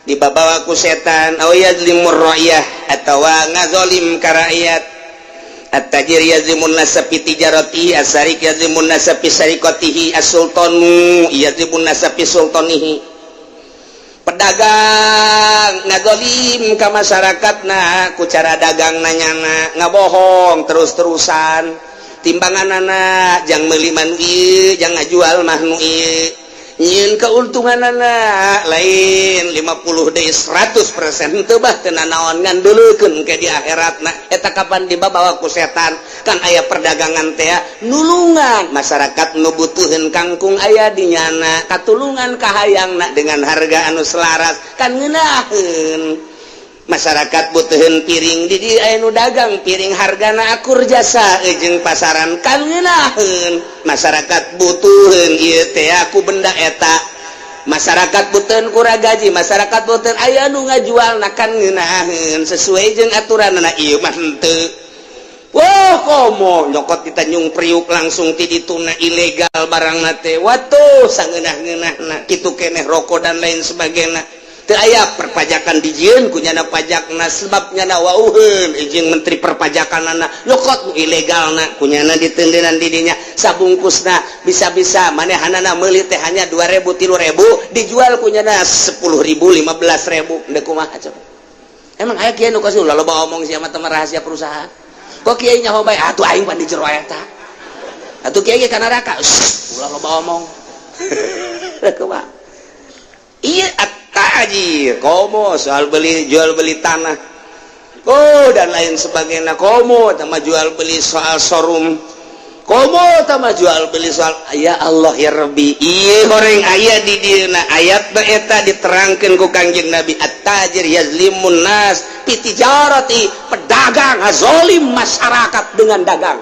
dibabawa ku setan aw yazlimur ra'yah atawa ngazolim ka rakyat. At-tajir yazlimun nasa fi tijaratihi, as-sarik yazlimun nasa fi sariqatihi, as-sultanu yazlimun nasa fi sultanihi. Pedagang ngazolim ka masyarakat, nah, ku cara dagang nanyana ngabohong terus-terusan, timbangan anak jang meuli mah nu ieu, jang ngajual mah nu ieu, nyieun keuntungan anak lain 50 deui 100% teu bah teu nanaon, ngan dulukeun ke di akhirat. Nah, eta kapan dibawa ku setan? Kan aya perdagangan teh nulungan masyarakat nu butuheun kangkung, aya di nyana katulungan kahayangna dengan harga anu selaras, kan ngeunaheun. Masyarakat butuhin piring, di dieu aya nu dagang piring hargana akur jasa jeung pasaran, kan ngeunaheun. Masyarakat butuhin ieu teh aku benda eta, masyarakat butuhin kura gaji, masyarakat butuhin, aya nu ngajual, nah, kan ngeunaheun sesuai jeung aturan. Nah, ieu mah henteu. Wah, komo nyokot di Tanjung Priuk langsung ti dituna ilegal barang teh, watuh sangeunah-ngeunahna. Kitu keneh rokok dan lain sebagainya. Teu aya perpajakan dijieun ku nyana pajakna, sebab nyana wauheun jeung menteri perpajakanana, nyokot nu ilegalna ku nyana ditendenan di dinya sabungkusna. Bisa-bisa manehanana meuli teh hanya 2000, 3000, dijual ku nyana 10.000, 15.000. Ndek kumaha coba? Emang aya kieu nu kasih? Ulah loba omong sia mah, rahasia perusahaan. Kok kiai nyaho bae atuh, aing pan di jero eta atuh, kiai ge ka neraka. Ulah loba omong. Kumaha iya at-tajir? Komo soal beli jual beli tanah, oh, dan lain sebagainya. Komo sama jual beli soal showroom, komo sama jual beli soal, ya Allah ya Rabbi, iya goreng aya di dieuna ayat eta diterangkeun ku Kangjeng Nabi, at-tajir yazlimun nas fi tijarati, pedagang ngazolim masyarakat dengan dagang.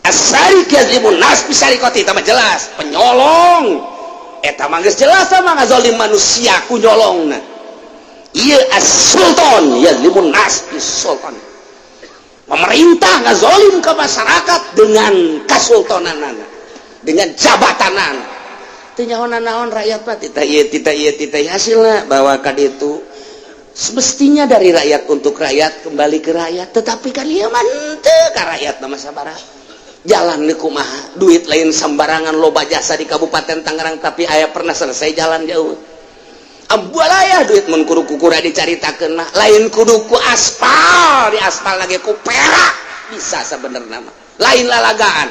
As-sariq yazlimun nas bi sariqati, mah jelas. Penyolong eta mah geus jelas sama ngazolim manusia ku nyolongna. Ieu as-sultan yazlimun nas bi sultan, pemerintah ngazolim ke masyarakat dengan kasultananana, dengan jabatanana. Teu nyaho naon rakyat mah, tita ieu, tita ieu, tita ieu. Hasilna bahwa kad itu semestinya dari rakyat untuk rakyat, kembali ke rakyat, tetapi kan ieu mah henteu ka rakyat. Nama sabaraha jalan di kumaha, duit lain sembarangan, loba jasa di Kabupaten Tangerang, tapi aya pernah selesai jalan jauh ambualaya duit? Mun kudu kukura dicaritakeun mah, lain kudu ku aspal, di aspal lagi ku perak bisa sebenarnya mah, lain lalagaan.